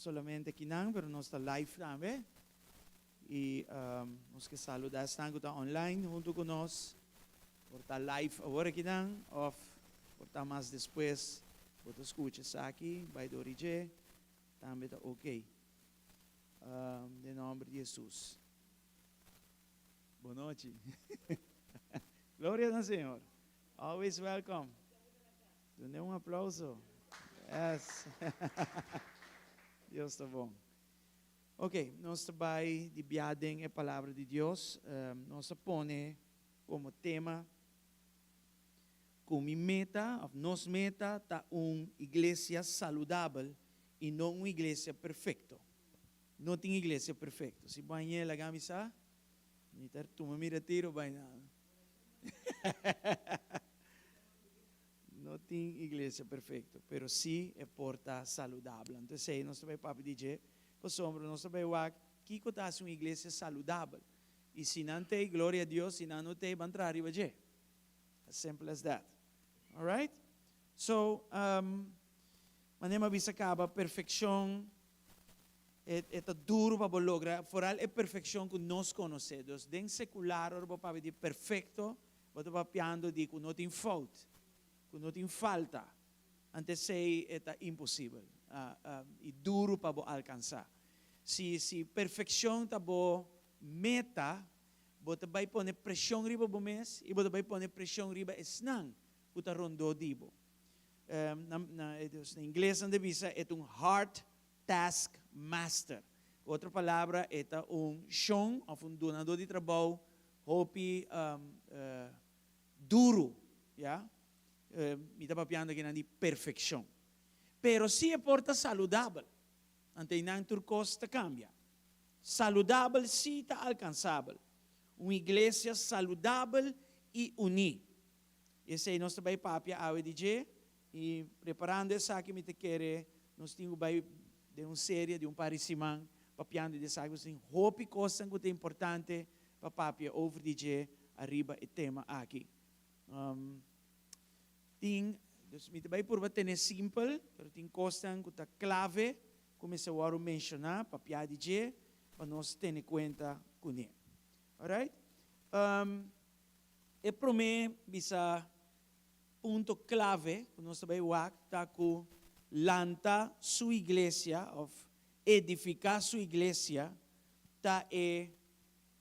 solamente akinan, pero nos ta live tambe. I nos ke saludá esnan ku ta online huntu ku nos. Por ta live awor akinan òf por ta mas despues bo ta skucha esaki bai dor i dje, tambe ta ok. Den nòmber di Hesus. Bon nochi. Gloria na Señor. Always welcome. Dun'é un aplauso. Yes. Dios ta bon. Ok, nos ta bai di bia den e Palabra di Dios. Nos a pone komo tema ku mi meta, òf nos meta, ta un iglesia saludabel i no un iglesia perfekto. No tin iglesia perfekto. Si bo hañ'é laga mi sa, mi ta tuma mi retiro bai na. No tin iglesia perfecto, pero si e por ta saludabel. Anto esey nos ta bay papia di dje, pasobra nos ta bay wak kico ta haci un iglesia saludabel. Y si nan t'ey, gloria a Dios, si nan no t'ey, ban traha riba dje. As simple as that. Alright? So, um, manera mi a bisa caba, perfeccion e, e ta duro pa bo logra, vooral e perfeccion cu nos conoce. Dus den secular ora bo papia di perfecto, Bo ta papiando di ku no tin fout, ku no tin falta. Ante esei e ta imposibel i duru pa bo alkansá. Si si perfekshon ta bo meta, bo ta bai pone preshon riba bo mes i bo ta bai pone preshon riba esnan ku ta rondó di bo. Na na ingles nan ta bisa e ta un hard task master. Ku otro palabra e ta un shon òf un dunadó di trabou Hopi duru, ya. Mi ta papiando akinan di perfekshon. Pero si e por ta saludabel, anto einan tur kos ta kambia. Saludabel si ta alkansabel. Un iglesia saludabel i uní. Esei nos ta bai papia awe di dje, i preparando esaki mi ta kere nos tin ku bai den un serie di un par di siman papiando di esaki, pasobra tin hopi kosnan ku ta importante pa papia over di dje ariba e tema aki. Tin, dus mi ta bai purba tene simpel, pero tin kosnan ku ta klave ku mester wòrdu menshoná, papia di dje, pa nos tene kuenta kuné. Alright? E promé bisa punto klave ku nos ta bai wak ta ku lanta su iglesia òf edifiká su iglesia ta e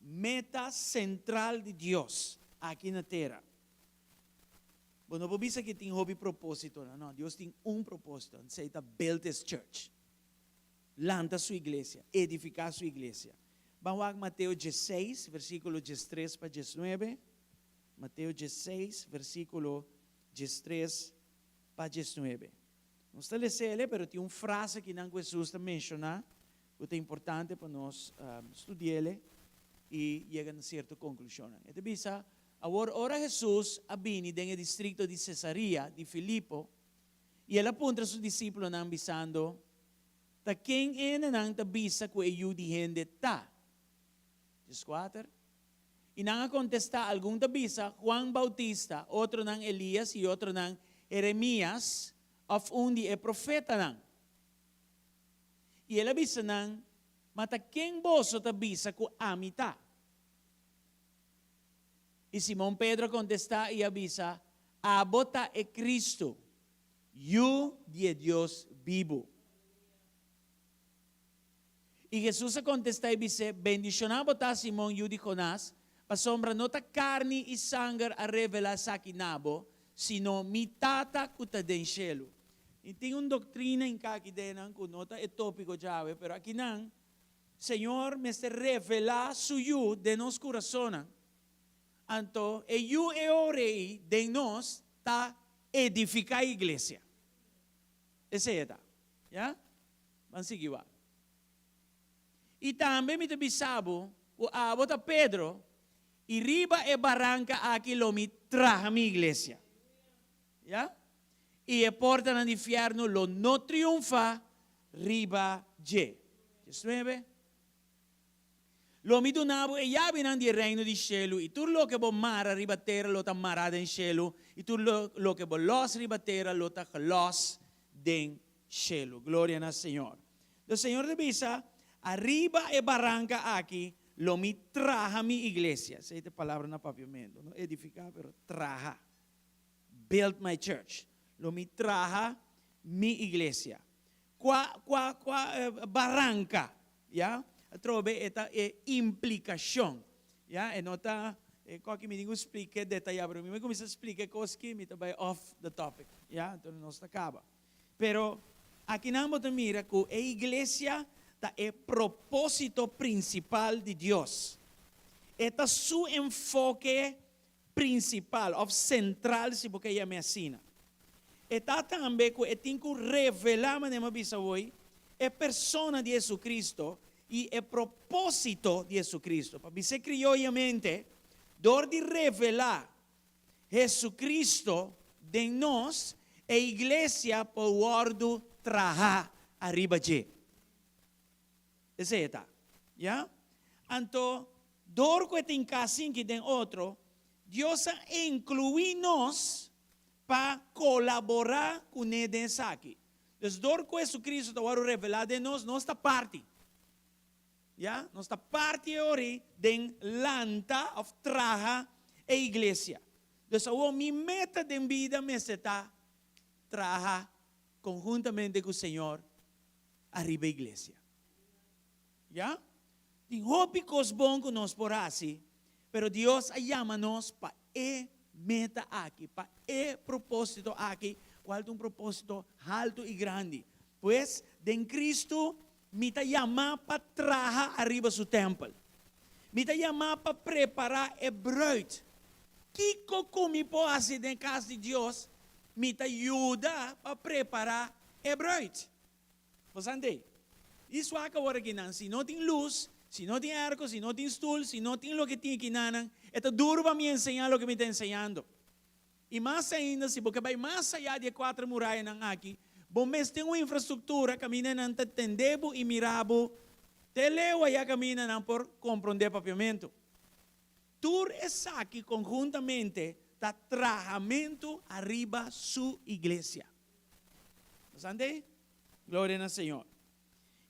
Meta sentral di Dios aki na tera. Bo no por bisa ku e tin hopi propósitonan. No, Dios tin un propósito, esei ta build His church. Lanta Su iglesia, edifiká Su iglesia. Ban wak Mateo diesseis, versíkulo diestres pa diesnuebe. Mateo diesseis, versíkulo diestres pa diesnuebe. Nos ta les'e, pero tin un frase akinan ku Hesus ta menshoná ku ta importante pa nos studi'el i yega na sierto konklushonnan. E ta bisa, Awor ora Hesus a bini den e distrikto di Sesarea di Filipo, i el a puntra su disiplonan, bisando, Ta ken hendenan ta bisa ku e Yu di hende ta? Dieskuater. I nan a kontestá, Algun ta bisa, Juan Boutista, otronan Elias i otronan Jeremias òf un di e profetanan. I el a bisa nan, Ma ta ken boso ta bisa ku ami ta? I Simon Pedro a kontestá i a bisa, Abo ta e Kristu, Yu di e Dios bibu. I Hesus a kontestá i bis'é, Bendishoná bo ta, Simon, yu di Jonás, pasobra no ta karni i sanger a revelá esaki na bo, sino mi Tata ku ta den shelu. I tin un doktrina hinká aki den nan ku no ta e tópiko djawe, pero akinan Señor mester revelá Su Yu den nos kurasonnan. Anto e Yu e ora ei den nos ta edifiká e iglesia. Esei e ta. Ya? Ban sigui wak. I tambe mi ta bisa bo ku abo ta Pedro, i riba e baranka aki lo mi traha mi iglesia. Ya? I e portanan di fièrnu lo no triunfá riba dje. Diesnuebe. Lo mi duna bo e yabinan di e reino di shelu, i tur loke bo mara riba tera lo ta mará den shelu, i tur loke bo lòs riba tera lo ta gelòs den shelu. Gloria na Señor. E Señor ta bisa, Ariba e baranka aki lo mi traha mi iglesia. Esei ta e palabra na papiamentu. No edifiká, pero traha. Build my church. Lo mi traha mi iglesia. Kua, kua, kua baranka? Ya? Atrobe e ta e implikashon. Ya? E no ta, e koki mi tin ku splika detayá, pero mi me kuminsá splika e kos ki mi ta bai off the topic. Ya? Anto nos ta kaba. Pero akinan bo ta mira ku e iglesia ta e propósito prinsipal di Dios. E ta su enfoke prinsipal òf sentral si bo ke yam'é asina. E ta tambe ku e tin ku revelá, manera mi a bisa awor, e persona di Jesucristo i e propósito di Jesucristo. Pa bis'é krioyamente, dor di revelá Jesucristo den nos, e iglesia por wòrdu trahá ariba dje. Esei e ta. Ya? Anto, dor ku e tin kasinki den otro, Dios a inkluí nos pa kolaborá kuné den esaki. Dus dor ku Jesucristo ta wòrdu revelá den nos, nos ta parti. Ya? Nos ta parti e ori den lanta òf traha e iglesia. Dus awor mi meta den bida mester ta traha konhuntamente ku Señor ariba iglesia. Ya? Tin hopi kos bon ku nos por hasi, pero Dios a yama nos pa e meta aki, pa e propósito aki, kual ta un propósito haltu i grandi. Pues, den Kristu mi ta yamá pa traha ariba su tèmpel. Mi ta yamá pa prepará e bruid. Kiko ku mi por hasi den kas di Dios, mi ta yuda pa prepará e bruid. Bo sa ntei? I swak awor akinan, si no tin lus, si no tin airco, si no tin stul, si no tin loke tin akinanan, e ta duru pa mi enseñá loke mi ta enseñando. I mas ainda, si bo ke bai mas ayá di e kuater murayanan aki, bo mester un infrastruktura kaminda nan ta tende bo i mira bo te leu ayá kaminda nan por komprondé papiamentu. Tur esaki konhuntamente ta trahamentu ariba su iglesia. Nos a ntei? Gloria na Señor.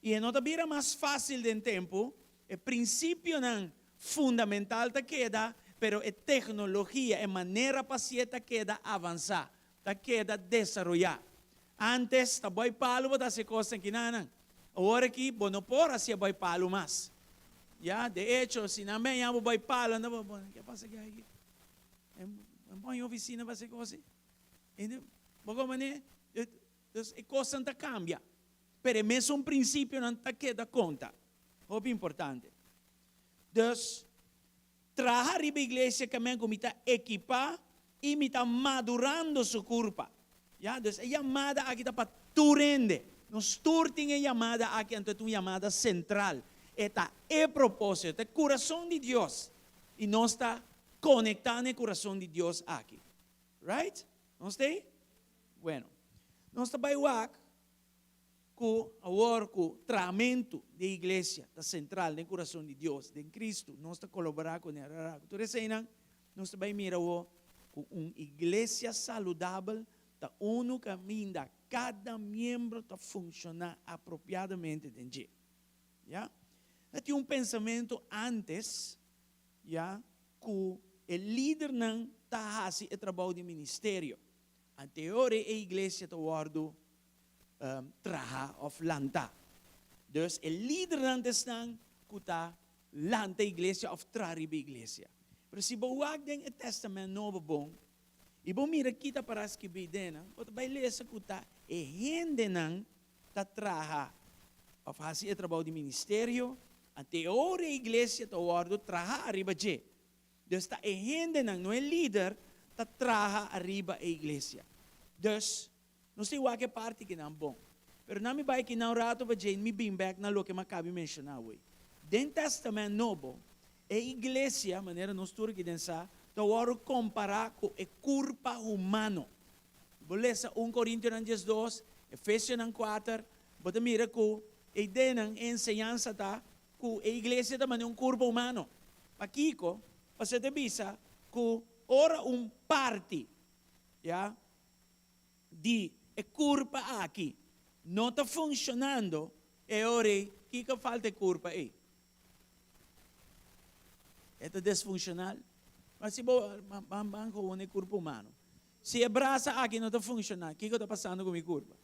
I e no ta bira mas fásil den tempu, e prinsipionan fundamental ta keda, pero e teknologia, e manera pa hasié ta keda avansá, ta keda desaroyá. Ántes ta boi palu bo ta hasi e kosnan kinanan. Awor aki bo no por hasié boi palu mas. Ya, de echo, si nan beña bo boi palu, nan ta bo, ke pasa aki? Nan pon e ofisina pa hasi e kos ei. Bo komo manera? Dus e kosnan ta kambia, pero e mesun prinsipionan ta keda konta. Hopi importante. Dus, traha riba iglesia kamen ku mi ta ekipá i mi ta madurando su kurpa. Ya, dus e yamada aki ta pa tur hende. Nos tur tin e yamada aki, anto e ta un yamada sentral. E ta e propósito, ta e kurason di Dios. I nos ta konektá na e kurason di Dios aki. Right? Nos ta ei? Bueno, nos ta bai wak ku awor ku trahamentu di e iglesia ta sentral den kurason di Dios, den Kristu, nos ta kolaborá kuné. Rara. Ku tur eseinan, nos ta bai mira awor ku un iglesia saludabel ta unu kaminda kada miembro ta funshoná apropiadamente den dje. Ya? Ta tin un pensamentu ántes ya ku e lidernan ta hasi e trabou di ministerio. Anteor e iglesia ta wòrdu traha òf lantá. Dus e lidernan ta esnan ku ta lanta iglesia òf traha riba iglesia. Pero si bo wak den e Tèstamènt Nobo bon i bo mira ki ta pará skibí den nan, bo ta bai lesa ku ta e hendenan ta traha òf hasi e trabou di ministerio, anteor e iglesia ta wòrdu traha ariba dje. Dus ta e hendenan, no e lider, ta traha ariba e iglesia. Dus, nos tin wak e parti kinan bon. Pero nan mi bai kinan un rato pa dje i mi bin bèk na loke mi a kabi menshoná awor. Den Tèstamènt Nobo, e iglesia, manera nos tur aki den sa, ta wòrdu kompará ku e kurpa humano. Bo lesa un Korintionan 12, Efesionan 4, bo ta mira ku e ideanan, e enseñansa ta ku e iglesia ta manera un kurpa humano. Pakiko? Pasobra ta bisa ku ora un parti, ya, di e kurpa aki no ta funshonando, E ora ei, kiko falta e kurpa ei? E ta desfunshonal. Ma si bo ban ban gewoon e kurpa humano. Si e brasa aki no ta funshoná, kiko ta pasando ku mi kurpa?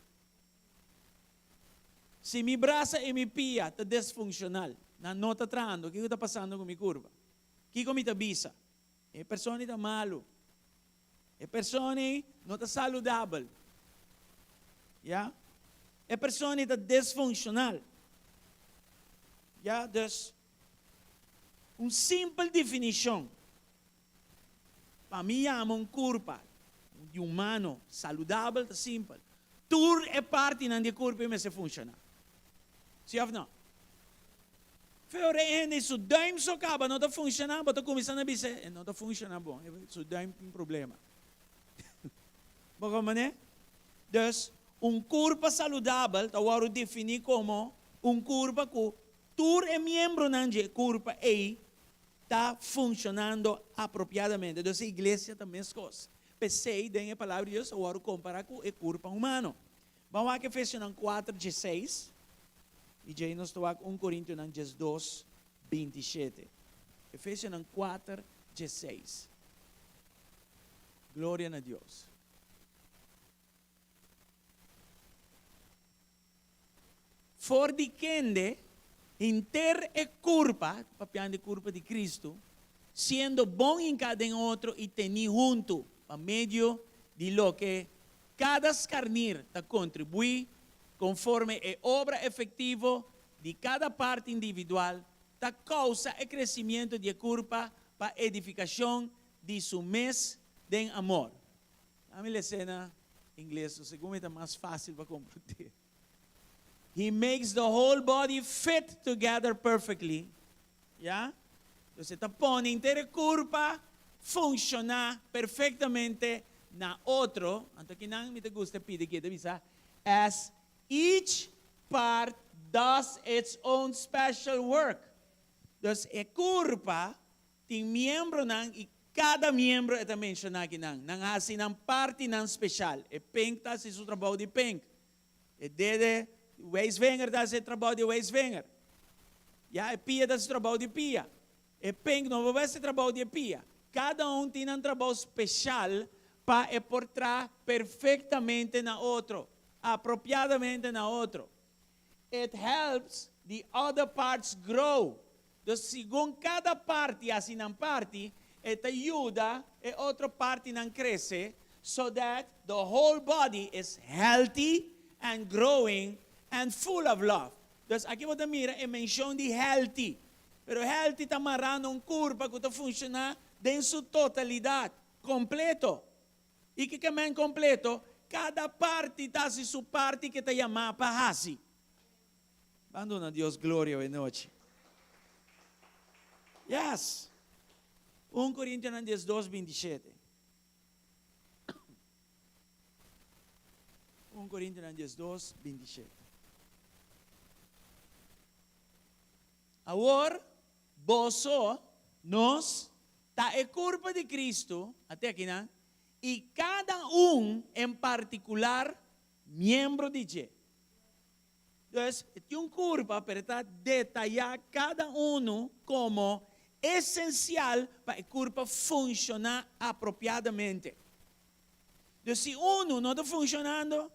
Si mi brasa i mi pia ta desfunshonal, nan no ta trahando, kiko ta pasando ku mi kurpa? Kiko mi ta bisa? E persona ei ta malu. E persona ei no ta saludabel. Ya? E persona ei ta desfunshonal. Ya? Dus, un simpel definishon pa mi yama un kurpa di humano saludabel ta simpel. Tur e partinan di e kurpa ei mester funshoná. Sí òf no? Fe ora e hende su duim so kaba no ta funshoná, bo ta kuminsá na bisa, e no ta funshoná bon, su duim tin problema. Bo komprendé? Dus, un kurpa saludabel ta wòrdu definí komo un kurpa ku tur e miembronan dje kurpa ei ta funshonando apropiadamente. Dus e iglesia ta meskos. P'esei den e Palabra di Dios ta wòrdu kompará ku e kurpa humano. Ban wak Efesionan kuater dieseis i djei nos ta wak un Korintionan 12, 27. Efesionan kuater dieseis. Gloria na Dios. For di kende henter e kurpa, papiando e kurpa di Kristu, siendo bon hinká den otro i tení huntu pa medio di loke kada skarnir ta kontribuí konforme e obra efektivo di kada parti individual, ta kousa e kresimiento di e kurpa pa edifikashon di su mes den amor. Ami les'é na ingles, segun mi ta mas fásil pa komprendé. He makes the whole body fit together perfectly. Ya? Dus e ta pone henter e kurpa funshoná perfektamente na otro. Anto kinan mi ta gusta pidi ki e ta bisa, As each part does its own special work. Dus e kurpa tin miembronan i kada miembro e ta menshoná kinan. Nan hasi nan partinan speshal. E pink ta hasi su trabou di pink. E dede wijsvinger ta hasi e trabou di wijsvinger. Ya, e pia ta hasi trabou di pia. E pink no por hasi trabou di e pia. Kada un tin nan trabou speshal pa e por traha perfektamente na otro, apropiadamente na otro. It helps the other parts grow. Dus segun kada parti hasi nan parti, e ta yuda e otro partinan krese so that the whole body is healthy and growing and full of love. Dus aki bo ta mira e menshon di healthy. Pero healthy ta mará na un kurpa ku ta funshoná den su totalidat, kompleto. I kiko men kompleto? Kada parti ta hasi su parti ku e ta yamá pa hasi. Ban duna Dios gloria awe nochi. Yes. Un Korintionan 12, 27. Un Korintionan 12, 27. Awor, boso, nos, ta e kurpa di Kristu, ate akinan, i kada un en partikular miembro di dje. Dus, e tin un kurpa, pero e ta detayá kada unu komo esensial pa e kurpa funshoná apropiadamente. Dus, si unu no ta funshonando,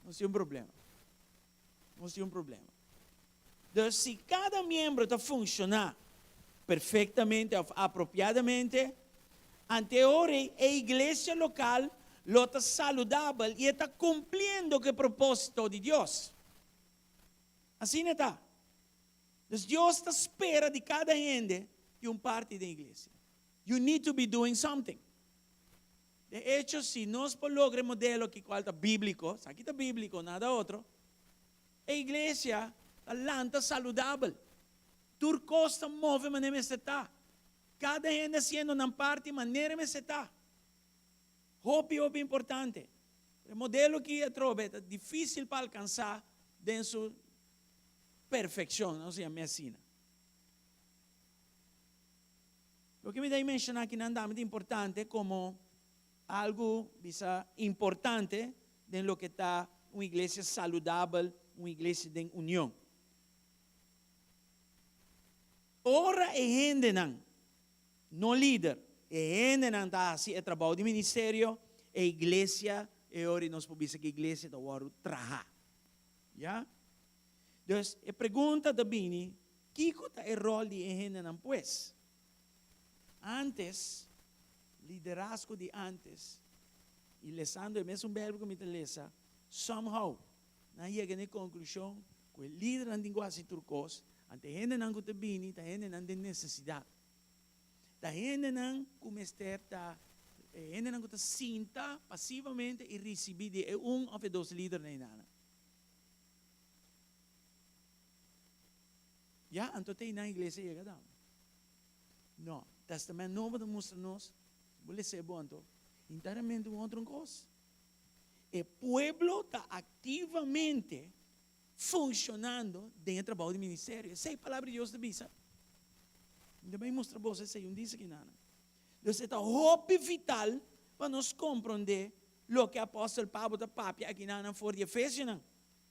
nos tin un problema. Nos tin un problema. Dus, si kada miembro ta funshoná perfektamente òf apropiadamente, ante e ora ei e iglesia lokal lo ta saludabel i e ta kumpliendo ku e propósito di Dios. Asina e ta. Dus Dios ta spera di kada hende di un parti den iglesia. You need to be doing something. De echo, si nos por logra e modelo aki kual ta bíbliko, esaki ta bíbliko, nada otro, e iglesia ta lanta saludabel. Tur kos ta move manera mester ta. Kada hende hasiendo nan parti manera mester ta. Hopi, hopi importante. E modelo aki atrobe ta difísil pa alkansá den su perfekshon, nos yam'é asina. Loke mi ta menshoná akinan tambe ta importante komo algu bisa importante den loke ta un iglesia saludabel. Un iglesia den union. Ora e hendenan, no lider, e hendenan ta hasi e trabou di ministerio, e iglesia, e ora nos por bisa ku e iglesia ta wòrdu traha. Ya? Dus e pregunta ta bini, kiko ta e ròl di e hendenan pues? Antes, liderazgo di antes, i lesando e mesun Bijbel ku mi ta lesa, somehow nan yega na e konklushon ku e lidernan tin ku hasi tur kos, anto e hendenan ku ta bini ta hendenan den nesesidat. Ta hendenan ku mester ta e hendenan ku ta sinta pasivamente i risibí di e un òf e dos lidernan einan. Ya, anto te einan iglesia yega tambe. No, Testament Nobo ta mustra nos, si bo lesa e bon anto, enteramente un otro kos. E pueblo ta aktivamente funshonando den e trabou di ministerio. Esei Palabra di Dios ta bisa. Mi ta bai mustra boso esei un disa kinanan. Dus e ta hopi vital pa nos komprondé loke apòstel Pablo ta papia akinanan for di Efesionan.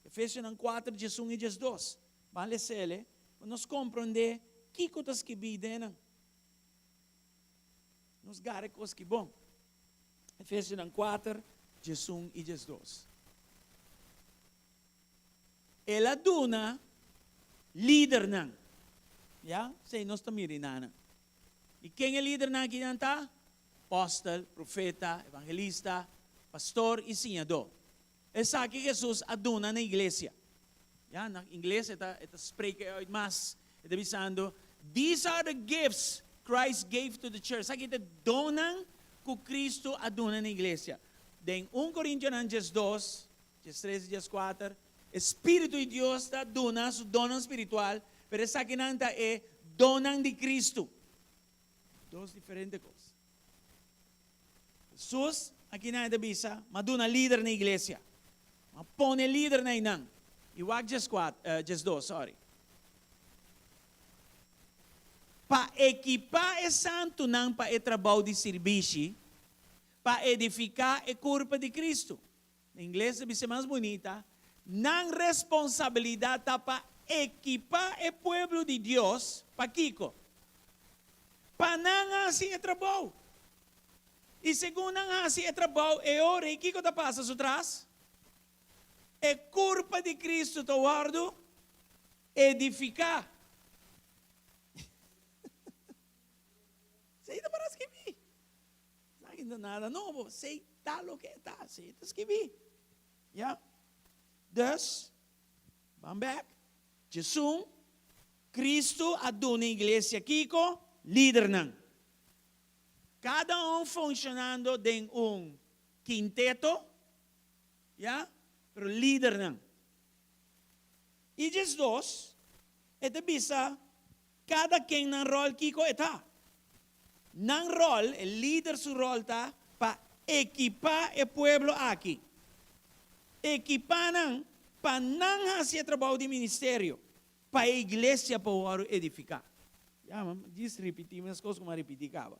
Efesionan kuater, diesun i diesdos. Ban les'el pa nos komprondé kiko ta skibí den nan. Nos gara e kos ki bon. Efesionan kuater, 11 i 12. El a duna lidernan. Ya, esei nos ta mira einan. I ken e lidernan akinan ta? Apòstel, profeta, evangelista, pastor i siñadó. Esaki Hesus a duna na iglesia. Ya, na ingles e ta e ta spreek e uit mas. E ta bisando, These are the gifts Christ gave to the church. Esaki ta e donnan ku Kristu a duna na iglesia. Den un Korintionan 12, 13 i 14, e Spiritu di Dios ta duna su donnan spiritual, pero esakinan ta e donnan di Kristu. Dos diferente kos. Hesus akinan e ta bisa, M'a duna lider na iglesia. M'a pone lider na einan. I wak 12, sorry. Pa ekipá e santunan pa e trabou di sirbishi, pa edifiká e kurpa di Kristu. Na ingles ta bisa mas bunita, Nan responsabilidat ta pa ekipá e pueblo di Dios pa kiko? Pa nan hasi e trabou. I segun nan hasi e trabou e ora ei kiko ta pasa su tras? E kurpa di Kristu ta wòrdu edifiká. Esei ta para skibí. Esaki no ta nada nobo. Esei ta loke e ta. Esei ta skibí. Ya. Dus, ban bek. Djesun, Kristu a duna e iglesia kiko? Lidernan. Kada un funshonando den un kinteto, ya, pero lidernan. I djesdos, e ta bisa kada ken nan ròl kiko e ta. Nan ròl, e lider su ròl ta pa ekipá e pueblo aki. Ekipá nan pa nan hasi e trabou di ministerio, pa e iglesia por wòrdu edifiká. Ya, mi a djis ripití mes kos ku mi a ripití kaba.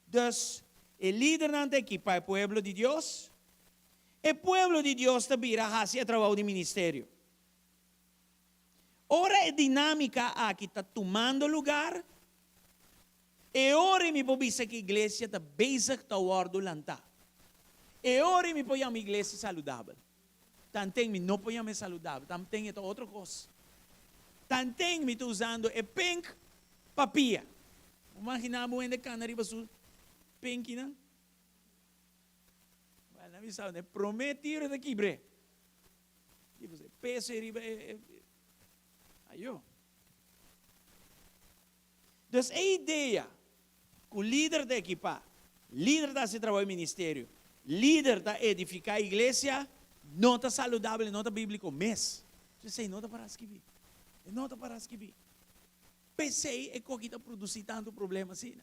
Dus, e lidernan ta ekipá e pueblo di Dios, e pueblo di Dios ta bira hasi e trabou di ministerio. Ora e dinámika aki ta tumando lugar, e ora mi por bisa ku iglesia ta bezig ta wòrdu lantá. E ora mi por yama iglesia saludabel. Tanten mi no por yam'é saludabel, tanten e ta otro kos. Tanten mi ta usando e pink pa pia. Bo imaginá bo hende kana riba su pinkinan? Wèl, nan bisa, e promé tiro ta kibr'é. Tipo e peso riba e ayo. Dus e idea ku lider ta ekipá, lider ta hasi trabou di ministerio, lider ta edifiká iglesia, no ta saludabel i no ta bíbliko mes. Esei no ta para skibí. E no ta para skibí. P'esei e koki ta produsí tantu problema asina.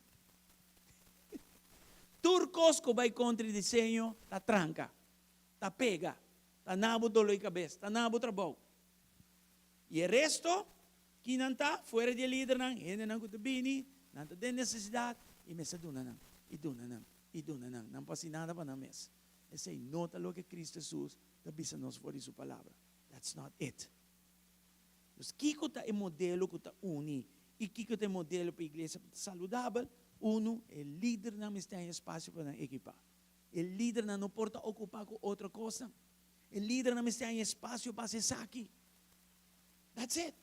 Tur kos ku bai kontra e diseño ta tranka. Ta pega, ta na bo dolor di kabes, ta na bo trabou. I e resto, ki nan ta? Fuera di e lidernan, hendenan ku ta bini, nan ta den nesesidat i mester duna nan, i duna nan, i duna nan. Nan por hasi nada pa nan mes. Esei no ta loke Kristu Hesus ta bisa nos for di su Palabra. That's not it. Dus kiko ta e modelo ku ta uni i kiko ta e modelo pa iglesia pa ta saludabel? Unu, e lidernan mester haña espasio pa nan ekipá. E lidernan no por ta okupá ku otro kosnan. E lidernan mester haña espasio pa hasi esaki. That's it.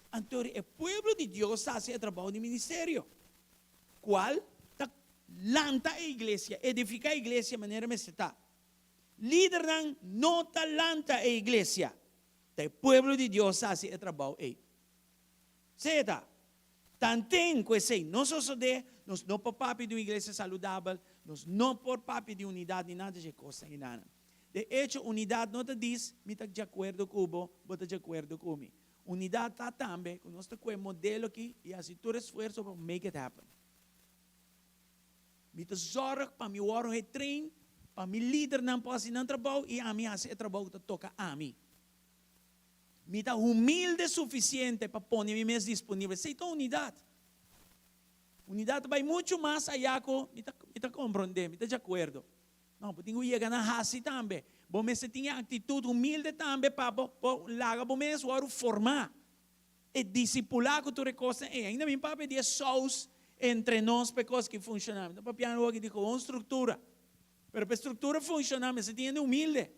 Anto e pueblo di Dios ta hasi e trabou di ministerio, kual ta lanta e iglesia, edifiká e iglesia manera mester ta. Lidernan no ta lanta e iglesia, ta e pueblo di Dios ta hasi e trabou ei. Sea ta, tanten ku esei no sosodé, nos no por papia di un iglesia saludabel, nos no por papia di unidat ni nada di e kosnan einanan. De echo, unidat no ta dis, mi ta djakuerdo ku bo, bo ta djakuerdo ku mi. Unidat ta tambe ku nos ta kue modelo aki i hasi tur esfuerso pa make it happen. Mi ta zòrg pa mi wòrdu getrain, pa mi lidernan por hasi nan trabou i ami hasi e trabou ku ta toka ami. Mi ta humilde sufisiente pa pone mi mes disponibel. Esei ta unidat. Unidat ta bai muchu mas ayá ku mi ta mi ta komprondé, mi ta djakuerdo. No, bo tin ku yega na hasi tambe. Bo mester tin e aktitut humilde tambe pa bo por laga bo mes wòrdu formá e disipulá ku tur e kosnan ei. Ainda mi papia di e sous entre nos pa e kos ki funshoná. Mi ta papiando awor aki di gewoon struktura. Pero pa e struktura funshoná mester tin hende humilde.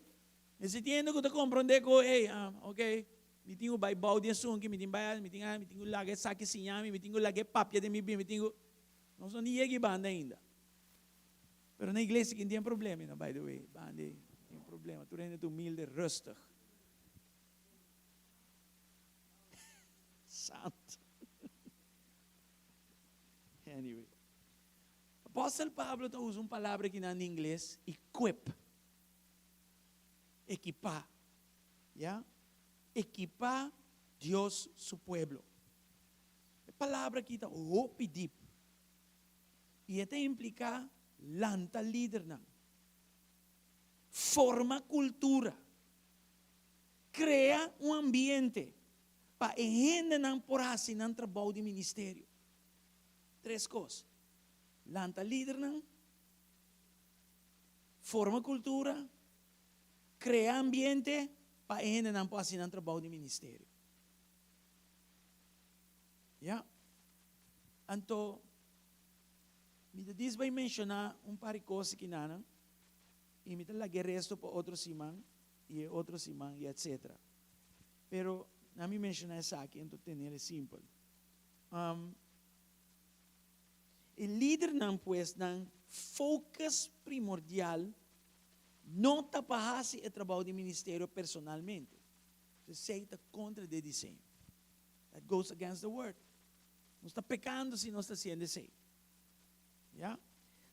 Mester tin hende ku ta komprondé ku, ey, ok, mi tin ku bai bou di esun aki, mi tin bai mi tin mi tin ku laga esaki siña mi, mi tin ku laga e papia den mi bida, mi tin ku. Nos no ni yega e banda ainda. Pero na iglesia kin tin problema, no, by the way, banda ei tin problema. Tur hende ta humilde, rustig. Santo. Anyway. Apostel Pablo ta usa un palabra kinan na ingles, equip. Ekipá. Ya? Ekipá Dios su pueblo. E palabra aki ta hopi dip. I e ta impliká lanta lidernan, forma kultura, krea un ambiente pa e hendenan por hasi nan trabou di ministerio. Tres kos, lanta lidernan, forma kultura, krea ambiente pa e hendenan por hasi nan trabou di ministerio. Ya. Anto, mi ta dis bai menshoná un par di kos aki nanan, i mi ta laga e resto pa otro siman, i e otro siman, i etsetera. Pero, na mi menshoná esaki, anto tenel e simpel. Um, e lidernan pues, nan focus primordial no ta pa hasi e trabou di ministerio personalmente. Esei ta kontra di e diseño. That goes against the word. Nos ta pekando si nos ta hasiendo esei. Ya?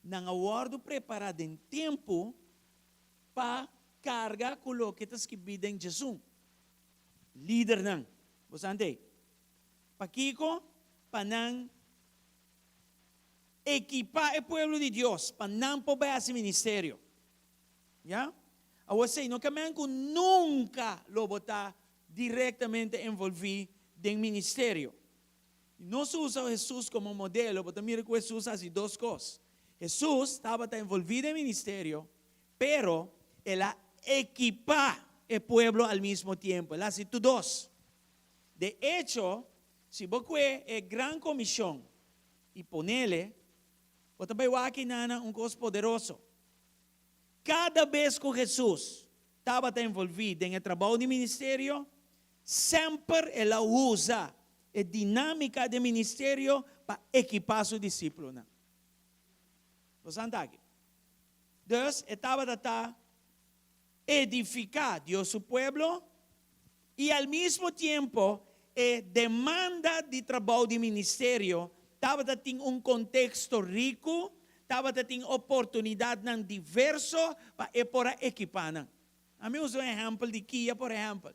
Nan a wòrdu prepará den tempu pa karga ku loke ta skibí den Jesun. Lidernan. Bo sa ante? Pakiko? Pa nan ekipá e pueblo di Dios, pa nan por bai hasi ministerio. Ya? Awor esei no ke men ku nunka lo bo ta direktamente envolví den ministerio. Nos usa Hesus komo modelo, bo ta mira ku Hesus a hasi dos kos. Hesus tabata envolví den ministerio, pero el a ekipá e pueblo al mismo tiempo. El a hasi tur dos. De echo, si bo kue e Gran Komishon i ponele, bo ta bai wak einan un kos poderoso. Kada bes ku Hesus tabata envolví den e trabou di ministerio, semper el a usa e dinámika den ministerio pa ekipá su disipelnan. Bo sa aki? Dus, e tabata ta edifiká Dios su pueblo i al mismo tiempo e demanda di trabou di ministerio tabata tin un konteksto riku, tabata tin oportunidatnan diverso pa e por a ekipá nan. Ami usa un ehèmpel di kia, por ehèmpel.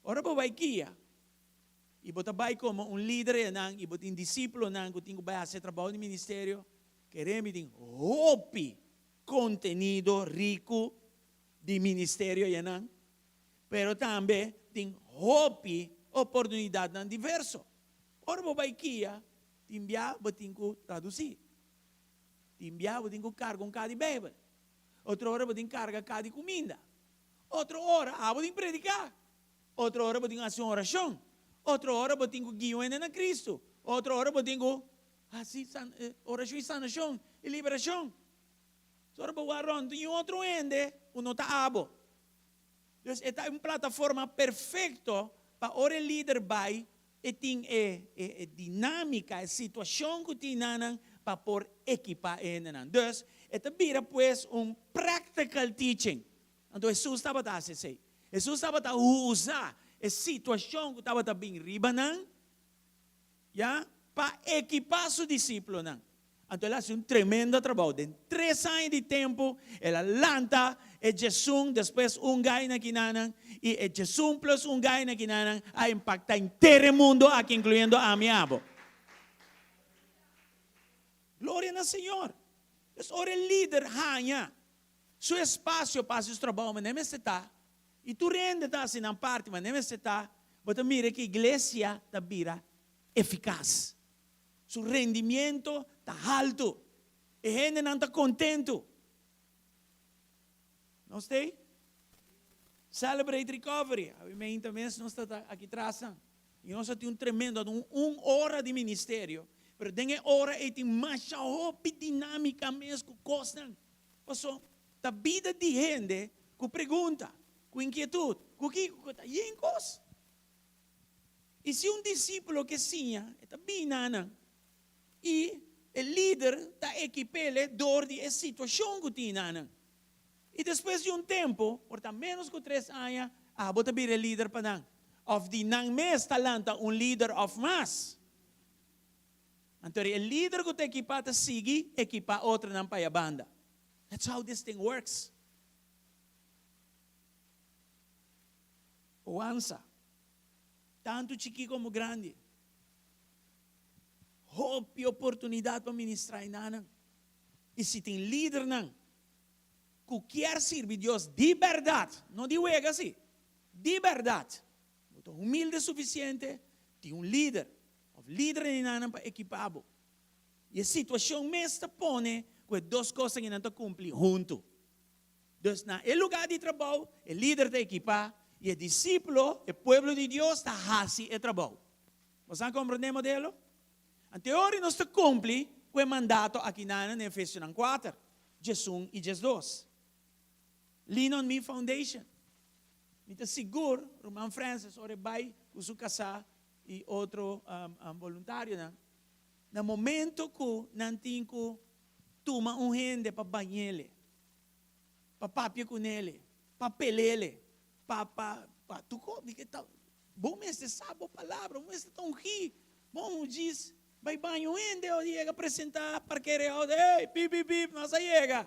Ora bo bai kia i bo ta bai komo un lider einan i bo tin disípulonan ku tin ku bai hasi e trabou di ministerio, kere mi tin hopi kontenido riku di ministerio einan, pero tambe tin hopi oportunidatnan diverso. Ora bo bai kia, tin bia bo tin ku tradusí. Tin bia bo tin ku karga un kaha di Beibel. Otro ora bo tin karga kaha di kuminda. Otro ora abo tin prediká. Otro ora bo tin ku hasi un orashon. Otro ora bo tin ku guia un hende na Kristu. Otro ora bo tin ku hasi orashon i sanashon i liberashon. So ora bo wak rònt tin un otro hende ku no ta abo. Dus e ta un plataforma perfekto pa ora e lider bai e tin e e dinámika, e situashon ku tin nan pa por ekipá e hendenan. Dus e ta bira pues un practical teaching. Anto Hesus tabata hasi esei. Hesus tabata usa e situashon ku tabata bin riba nan, ya, pa ekipá su disiplonan. Anto el a hasi un tremendo trabou. Den tres aña di tempu el a lanta e djesun, despues un gai na kinanan, i e djesun plus un gai na kinanan a impaktá henter e mundu aki, inkluyendo ami i abo. Gloria na Señor! Pues ora e lider haña su espasio pa hasi su trabou, manera mester ta, i tur hende ta hasi nan parti manera mester ta, bo ta mira ku iglesia ta bira efikas. Su rendimiento ta haltu. E hendenan ta kontentu. Nos t'ei? Celebrate Recovery. Awe meinta mes nos ta aki trasnan. I nos a tin un tremendo, un un ora di ministerio. Pero den e ora ei tin masha hopi dinámika mes ku kosnan. Paso ta bida di hende ku pregunta, ku inkietut, ku kiko, ku ta yen kos. I si un disípulo ke siña, e ta bini na nan, i e lider ta ekip'ele dor di e situashon ku tin na nan. I despues di un tempu, por ta ménos ku tres aña, abo ta bira e lider pa nan, òf di nan mes ta lanta un lider òf mas. Anto e lider ku ta ekipá ta sigui ekipá otronan pa e banda. That's how this thing works. Oansa, tantu chikí komo grandi. Hopi oportunidat pa ministrá enanan. I si tin lidernan ku kier sirbi Dios di bèrdat, no di wega sí, di bèrdat, bo ta humilde sufisiente, tin un lider òf lidernan enanan pa ekipá bo. I e situashon mes ta pone ku e dos kosnan enan ta kumpli huntu. Dus na e lugá di trabou, e lider ta ekipá i e disípulo, e pueblo di Dios, ta hasi e trabou. Bo sa komprondé e modelo? Anto e ora nos ta kumpli ku e mandato akinan na Efesionan kuater, 11 i 12. Lean on Me Foundation. Mi ta sigur ruman Francis ora e bai ku su kasá i otro boluntarionan, na momento ku nan tin ku tuma un hende pa bañ'ele, pa papia ku nele, pa pelele, pa pa pa tur kos di ke ta bo mester sa bo palabra, bo mester ta ungí, bo no djis bai baña un hende o yega presentá parkera e outo, ey pip pip pip nos a yega.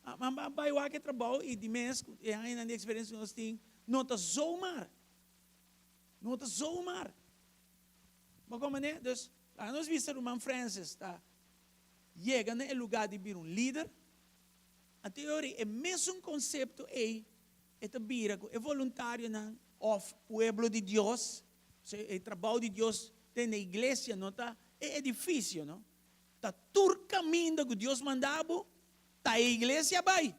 A bai wak e trabou i di mes ku e añanan di eksperensia ku nos tin no ta zomaar, no ta zomaar. Bo komprendé? Dus laga nos bisa ruman Francis ta yega na e lugá di bira un lider, anto e ora e mesun konsepto ei e ta bira ku e voluntarionan òf pueblo di Dios, osea e trabou di Dios den e iglesia no ta e edifisio no, ta tur kaminda ku Dios manda bo ta e iglesia bai.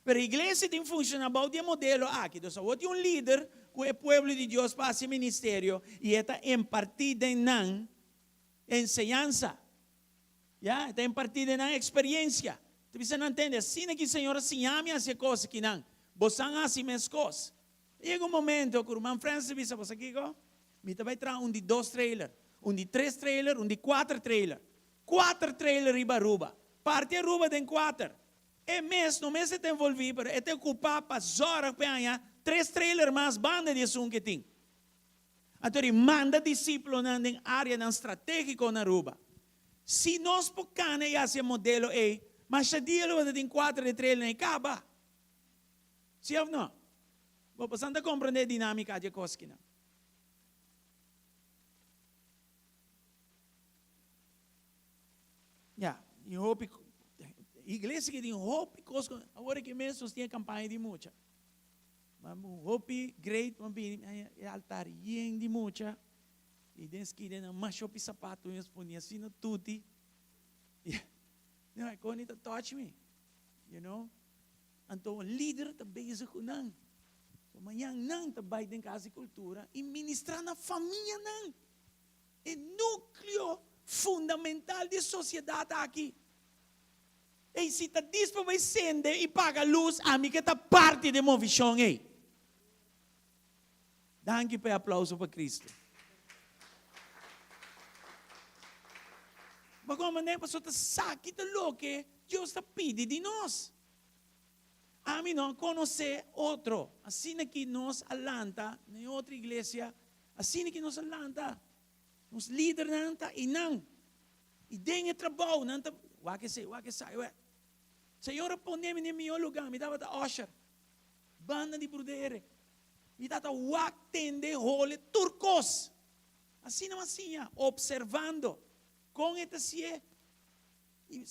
Pero e iglesia tin funshoná bou di e modelo aki. Dus awor tin un lider ku e pueblo di Dios pa hasi ministerio i e ta impartí den nan enseñansa. Ya, e ta impartí den nan eksperiencia. Ta bisa nan, Tende, asina ki Señor a siña mi hasi e kos akinan, bosan hasi meskos. Ta yega un momento ku ruman Francis a bisa, Bo sa kiko? Mi ta bai traha un di dos trailer, un di tres trailer, un di kuater trailer. Kuater trailer riba Aruba. Parti Aruba den kuater. E mes no mester ta envolví, pero e ta okupá pa zòrg p'e haña tres trailer mas banda di esun ke tin. Anto di manda disípulonan den áreanan stratégiko na Aruba. Si nos por kana i hasi e modelo ei, masha dia lo bo ta tin kuater di trailernan ei kaba. Sí òf no? Bo pasan ta komprendé e dinámika dje kos kinan. Ya, tin hopi iglesia ki tin hopi kos ku awor aki mes nos tin e kampaña di mucha. Hopi great pa bini e altar yen di mucha i den skina nan masha hopi sapato mi a pone asina tuti. No, e kos ni ta touch mi, you know. Anto un lider ta bezig ku nan. So mañan nan ta bai den Kas di Kultura i ministrá na famianan, e núkleo fundamental di e sosiedat aki. Ei, si ta dis pa bai sende i paga lus, ami ke ta parti di e movishon ei. Danki pa e aplauso pa Cristo. Bo a komprendé? Pasobra ta sa ki ta loke Dios ta pidi di nos. Ami no a konosé otro. Asina ki nos a lanta na e otro iglesia, asina ki nos a lanta. Nos lidernan ta einan. I den e trabou nan ta wak esei, wak esai, wak. Señor a pone mi den mihó lugá. Mi tabata usher. Banda di Brudere. Mi tata wak, tende, hole, tur kos. Asina mi a siña, observando kon e ta hasié. I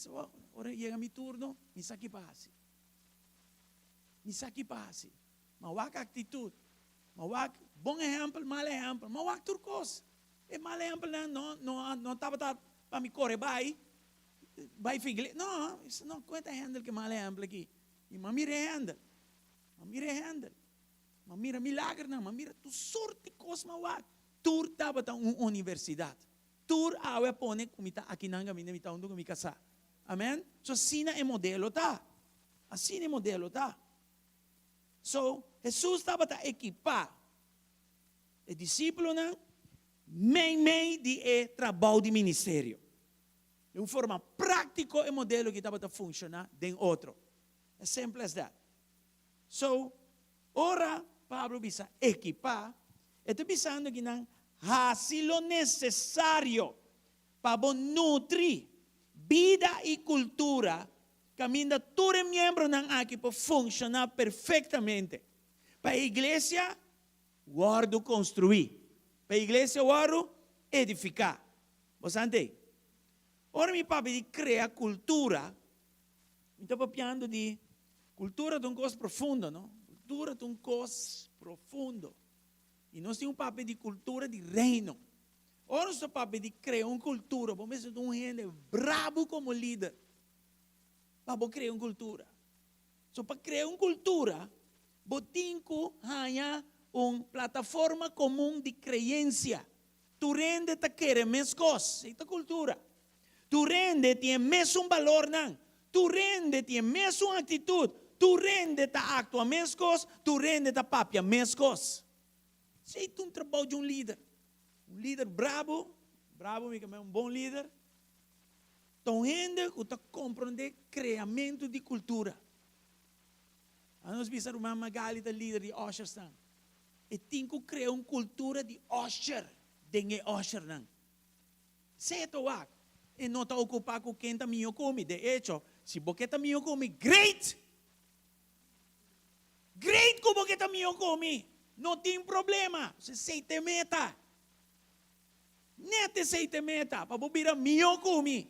ora yega mi turno, mi sa ki pa hasi. Mi sa ki pa hasi. Mi a wak aktitut, mi a wak bon ehèmpel, mal ehèmpel, mi a wak tur kos. E mal ehèmpelnan no, no, no tabata pa mi kore bai, bai figle. No, mi sa no, kon e ta hèndel ku e mal ehèmpel aki? I mi a mira e hèndel. Mi a mira e hèndel. Mi a mira milagernan, mi a mira tur sorti kos mi a wak. Tur tabata un universidat. Tur awe a pone ku mi ta akinan kaminda mi ta huntu ku mi kasá. Amen. So asina e modelo ta. Asina e modelo ta. So Hesus tabata ekipá e disípulonan meimei di e trabou di ministerio. Den un forma práktiko e modelo aki tabata funshoná den otro. As simple as that. So, ora Pablo bisa ekipá, e ta bisando ki nan hasi lo nesesario pa bo nutri bida i kultura kaminda tur e miembronan aki por funshoná perfektamente pa e iglesia wòrdu konstruí, pa e iglesia wòrdu edifiká. Bo sa ante? Ora mi papia di krea kultura, Mi ta papiando di kultura ta un kos profundo, no? Kultura ta un kos profundo. I nos tin un papia di kultura di reino. Ora nos ta papia di krea un kultura, bo mester ta un hende brabu komo lider pa bo krea un kultura. So pa krea un kultura, bo tin ku haña un plataforma komun di kreensia. Tur hende ta kere meskos. Esei ta kultura. Tur hende tin e mesun balornan. Tur hende tin e mesun aktitut. Tur hende ta aktua meskos. Tur hende ta papia meskos. Esei ta un trabou di un lider. Un lider brabu, brabu mi ke men un bon lider, ta un hende ku ta komprondé kreamentu di kultura. Anos bisa ruman Magali ta lider di ushersnan. E tin ku krea un kultura di usher den e ushernan. Sea ta wak, e no ta okupá ku ken ta mihó ku mi. De echo, si bo ke ta mihó ku mi, great! Great ku bo ke ta mihó ku mi! No tin problema. Esei ta e meta. Nèt esei ta e meta, pa bo bira mihó ku mi,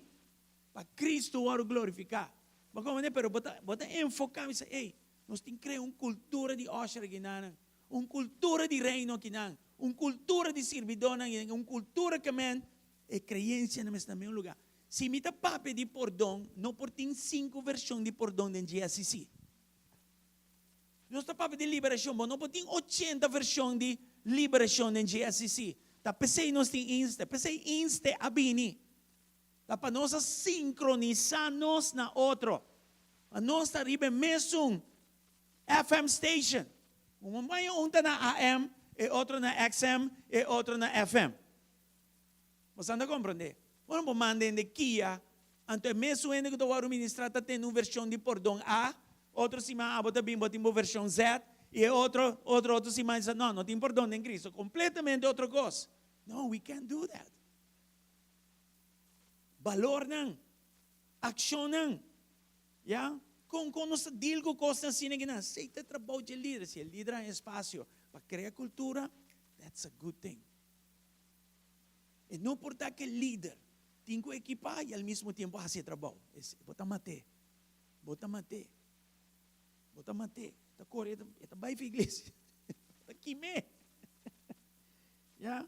pa Kristu wòrdu glorifiká. Bo komprendé? Pero bo ta, bo ta enfoká, bisa, ey, nos tin krea un kultura di usher akinan, un kultura di reino akinan. Un kultura di sirbidónan i un kultura ke men e kreensianan mester na mesun lugá. Si mi ta papia di pordon, no por tin sinku vershon di pordon den GSCC. Nos ta papia di liberashon, bo no por tin ochenta vershon di liberashon den GSCC. Ta p'esei nos tin Inste. P'esei Inste a bini. Ta pa nos a sinkronisá nos na otro. Pa nos ta riba e mesun FM station. Un maña un ta na AM, e otro na XM, e otro na FM. Bo sa ta komprondé? Ora bo manda hende kia, anto e mesun hende ku ta wòrdu ministrá ta tende un vershon di pordon A, otro siman abo ta bin bo tin bo vershon Z, i e otro otro otro siman di sa no, no tin pordon den Cristo. Kompletamente otro kos. No, we can't do that. Balornan, akshonnan. Ya, kon kon nos ta deal ku kosnan asina ki nan? Esei ta e trabou dje lider. Si e lider haña espasio pa krea kultura, that's a good thing. E no por ta ku e lider tin ku ekipá i al mismo tiempo hasi e trabou. Bo ta mat'é. Bo ta mat'é. Bo ta mat'é. Ta kore, e ta bai for iglesia. Bo ta kim'é. Ya.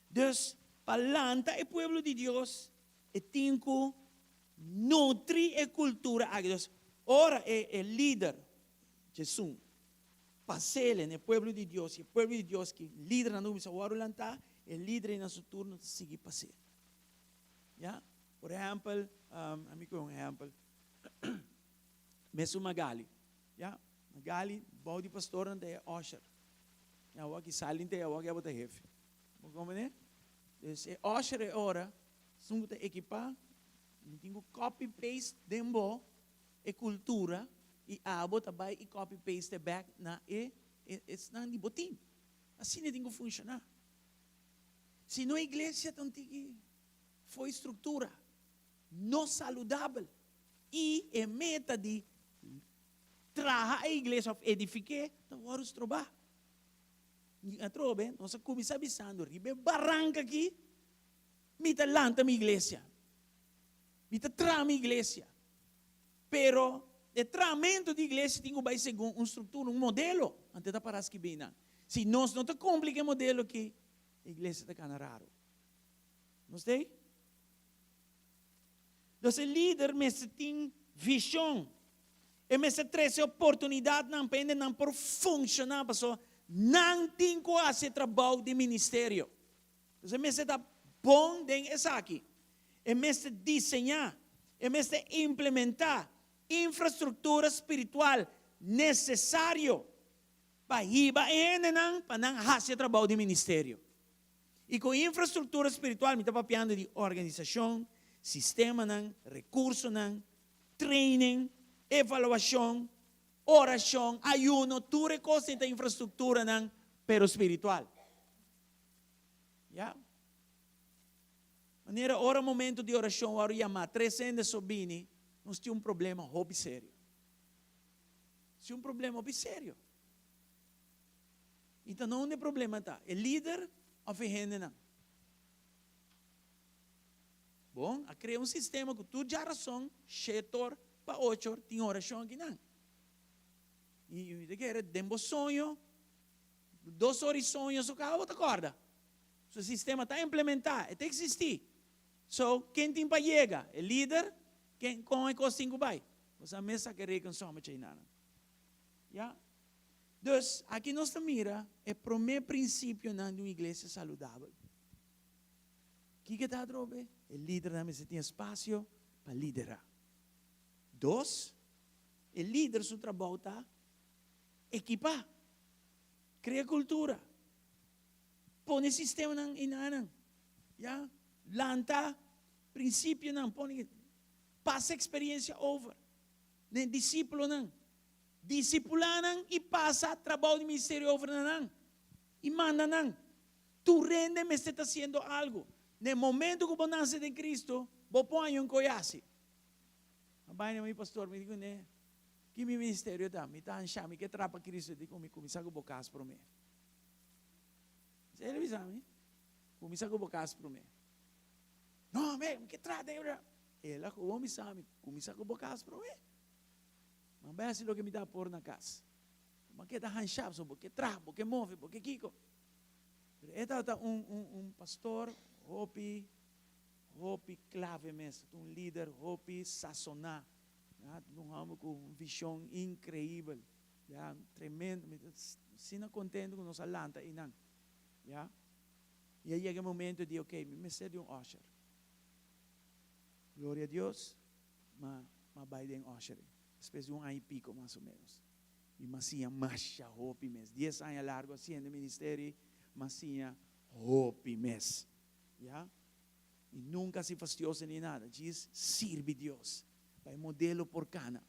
Dus, pa lanta e pueblo di Dios, E tin ku nutri e kultura aki. Dus, ora e e lider, Jesun, Pas'é na e pueblo di Dios, i e pueblo di Dios ku lidernan ta kuminsá wòrdu lantá, e lider ei na su turno ta sigui pas'é. Ya? Por ehèmpel, ami kohe un ehèmpel, mesun Magali. Ya? Magali, bou di pastornan ta e usher. Ya, awor ki sali ta e, awor ki abo ta hefe. Bo komprendé? Dus e usher e ora, esun ku ta ekipá, mi tin ku copy paste den bo e kultura i abo ta bai i copy paste bèk na e esnan di bo team. Asina e tin ku funshoná. Si no iglesia ta un tiki fo'i struktura no saludabel i e meta di traha e iglesia òf edifik'é ta wòrdu strobá. I atrobe nos a kuminsá bisando riba e baranka aki mi ta lanta mi iglesia, mi ta traha mi iglesia. Pero e trahamentu di iglesia tin ku bai segun un struktura, un modelo. Anto e ta para skibí nan. Si nos no ta kumpli ku e modelo aki, e iglesia ta kana raro. Nos ta ei? Dus e lider mester tin vishon. E mester trese oportunidatnan pa hendenan por funshoná pasobra nan tin ku hasi e trabou di ministerio. Dus e mester ta bon den esaki. E mester diseñá, e mester implementá infrastruktura spiritual nesesario pa hiba e hendenan pa nan hasi e trabou di ministerio. I ku infrastruktura spiritual mi ta papiando di organisashon, sistemanan, rekursonan, training, evaluashon, orashon, ayuno, tur e kos ei ta infrastrukturanan pero spiritual. Ya. Manera ora momento di orashon wòrdu yamá, tres hende so bini, nos tin un problema hopi serio. Nos tin un problema hopi serio. I ta na unda e problema ta? E lider òf e hendenan? Bon, a krea un sistema ku tur djarason, shetor pa ochor, tin orashon akinan. I mi ta kere den bo soño, Dos or i soño so kaba bo ta kòrda. Su sistema ta implementá, e ta eksistí. So, ken tin pa yega? E lider? Ken, kon e kos tin ku bai? Bo sa mes sa ke rekensom a cheinana. Ya. Dus, aki nos ta mira e promé prinsipionan di un iglesia saludabel. Kiko ta atrobe? E lidernan mester tin espasio pa liderá. Dos, e lider su trabou ta Ekipá, krea kultura, pone sistemanan enanan, ya, lanta prinsipionan, pone, pasa eksperensia over na e disípulonan, disipulá nan i pasa trabou di ministerio over na nan i manda nan. Tur hende mester ta hasiendo algu. Na e momento ku bo nase den Kristu, bo por haña un koyasi. A bai na mi pastor, mi di kuné, Ki mi ministerio ta? Mi ta anshá, mi ke trapa Cristo di ku mi kuminsá ku bo kas promé. Esei el a bisa mi, Kuminsá ku bo kas promé. No, mi, mi ke trata e. El a gewoon bisa mi, Kuminsá ku bo kas promé. Mi a bai hasi loke mi ta por na kas. Mi a keda hanshá, pasobra bo ke traha, bo ke move, bo ke kiko. Pero e tabata un, un, un pastor hopi, hopi klave mes, un lider hopi sasoná. Ya, un hòmber ku un vishon inkreibel. Ya, tremendo. Mi ta asina kontentu ku nos a lanta einan. Ya. I a yega e momento di, ok, mi mester di un usher. Gloria a Dios, m'a m'a bai den ushering. Despues di un aña i piko mas o ménos. I m'a siña masha hopi mes. Dies aña largu hasiendo e ministerio, m'a siña hopi mes. Ya. I nunka hasi fastioso ni nada, djis sirbi Dios pa e modelo por kana.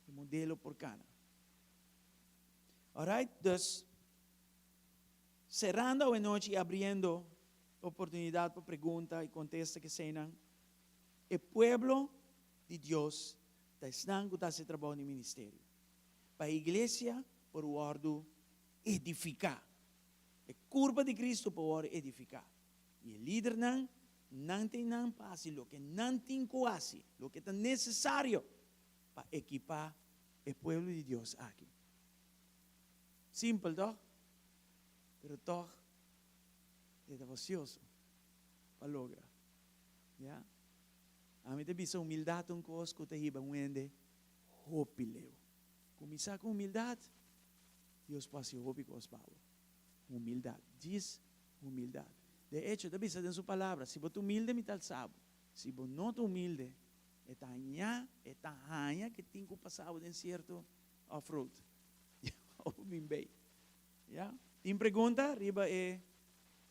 E modelo por kana. Alright, dus serando awe nochi i abriendo oportunidat pa pregunta i kontesta keseinan, e pueblo di Dios ta esnan ku ta hasi trabou di ministerio. Pa e iglesia por wòrdu edifiká. E kurpa di Kristu por wòrdu edifiká. I e lidernan, nan ta einan pa hasi loke nan tin ku hasi, loke ta nesesario pa ekipá e pueblo di Dios aki. Simpel, tòg? Pero tòg e ta fasioso pa logra. Ya. Ami ta bisa humildat ta un kos ku ta hiba un hende hopi leu. Kuminsá ku humildat. Dios por hasi hopi kos pa bo. Humildat. Djis humildat. De echo, ta bisa den su Palabra, Si bo ta humilde, mi ta alsa bo. Si bo no ta humilde, e ta haña, e ta haña ke tin ku pasa bo den sierto off-road. Bo bin bei. Ya. Tin pregunta riba e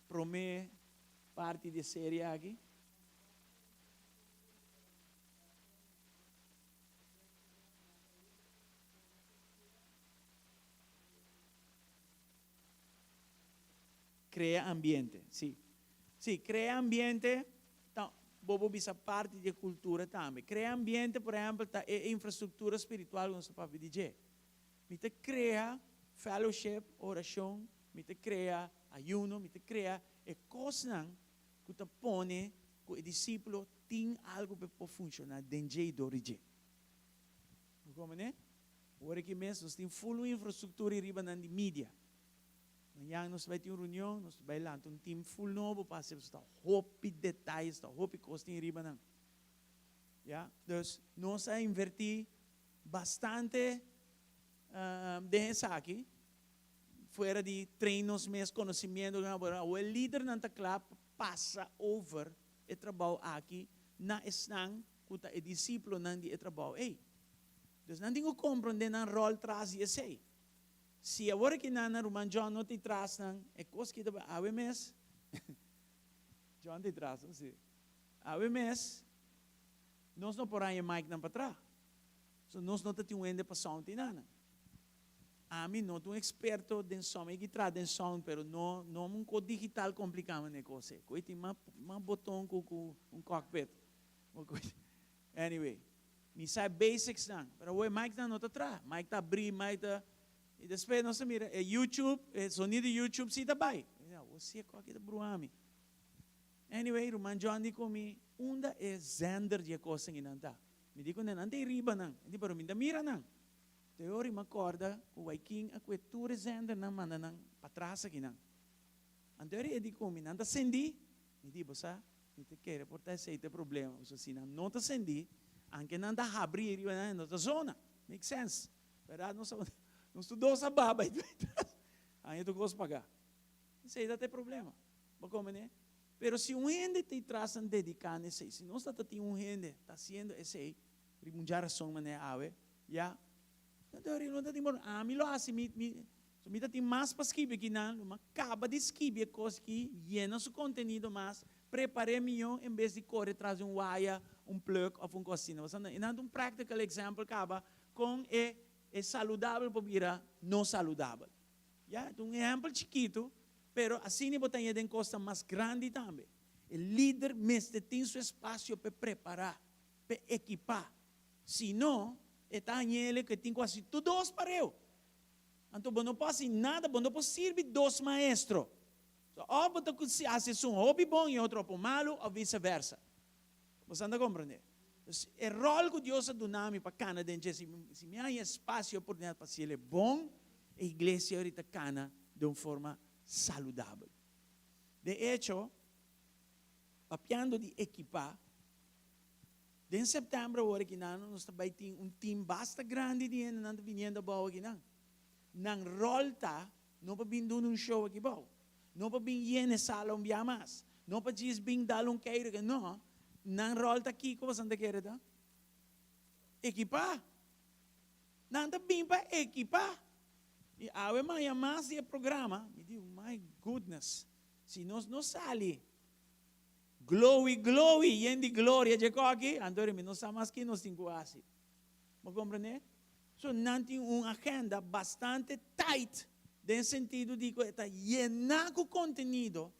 promé parti di e serie aki? Krea ambiente, sí. Sí, krea ambiente ta bo por bisa parti di e kultura tambe. Krea ambiente, por ehèmpel, ta e infrastruktura spiritual ku nos ta papia di dje. Mi ta krea fellowship, orashon, mi ta krea ayuno, mi ta krea e kosnan ku ta pone ku e disípulo tin algu pa e por funshoná den dje i dor di dje. Bo komprendé? Ora aki mes nos tin ful un infrastruktura i riba nan di media. Mañan nos ta bai tin un reunion, nos ta bai lanta un team ful nobo pa hasi pasobra ta hopi detayes, ta hopi kos tin riba nan. Ya, dus nos a invertí bastante den esaki, fuera di train nos mes konosimiento, awor e lidernan ta kla pa pasa over e trabou aki na esnan ku ta e disiplonan di e trabou ei. Dus nan tin ku komprondé nan ròl tras di esei. Si awor aki nan nan ruman John no ta tras nan, e kos ki ta bai awe mes, John ta tras no? Si. Awe mes nos no por haña mic nan pa tra. So nos no ta tin un hende pa sound tin nan. Ami no ta un eksperto den sound, mi a traha den sound pero no no un kos digital kompliká manera kos ei. Ku ei tin mas mas boton ku ku un cockpit. Anyway, mi sa e basics nan, pero awor e mic nan no ta traha. Mic ta abrí, mic ta, i despues nos ta mira e YouTube, e sonido di YouTube si ta bai. Mi di, awor si e kos aki ta bruha mi. Anyway, ruman John di ku mi, unda e zender di e kosnan ei nan ta? Mi di ku nan, nan ta ei riba nan. E di, pero mi ta mira nan. Te ora mi a kòrda ku Waikin a kue tur e zendernan manda nan patras akinan. Anto ora e di ku mi, nan ta sendí? Mi di, bo sa, mi ta kere por ta esei ta e problema, pasobra si nan no ta sendí, anke nan ta habrí riba nan e no ta zona. Make sense? Bèrdat nos nos tur dos a baba i tras, haña tur kos pagá. Esei ta ta e problema. Bo komprendé? Pero si un hende ta tras nan dediká na esei, si nos ta ta tin un hende ta hasiendo esei, riba un djarason manera awe, ya, no ta no ta tin por, ami lo hasi mi mi So mi ta tin mas pa skibi aki nan, lo mi a kaba di skibi e kos aki, yena su kontenido mas, prepar'é mihó en bes di kore tras di un waya, un plug òf un kos asina. Pasobra e nan ta un practical example kaba kon e e saludabel por bira no saludabel. Ya, e ta un ehèmpel chikitu, pero asina bo ta haña den kosnan mas grandi tambe. E lider mester tin su espasio p'e prepará, p'e ekipá. Si no, e ta hañ'el ku e tin ku hasi tur dos pareu. Anto bo no por hasi nada, bo no por sirbi dos maestro. So, of bo ta hasi esun hopi bon i e otro hopi malu, of viceversa. Bo sa ta komprendé? Dus, e ròl ku Dios a duna mi pa kana den dje, si si mi haña espasio i oportunidat pa hasiel e bon, e iglesia ori ta kana den un forma saludabel. De echo, papiando di ekipá, Den sèptèmber awor akinan nos ta bai tin un tim basta grandi di hendenan ta biniendo abou akinan. Nan ròl ta no pa bin duna un show aki bou, no pa bin yena e sala un bia mas, no pa djis bin dal un keiru aki, no. Nan ròl ta kiko boso ta kere ta? Ekipá. Nan ta bin pa ekipá. I awe maya mas di e programa, mi di, my goodness, si nos no sali Glowy glowy yen di gloria dje koki, anto mi no sa mas ki nos tin ku hasi. Bo komprendé? So nan tin un agenda bastante tight den sentido di ku e ta yená ku kontenido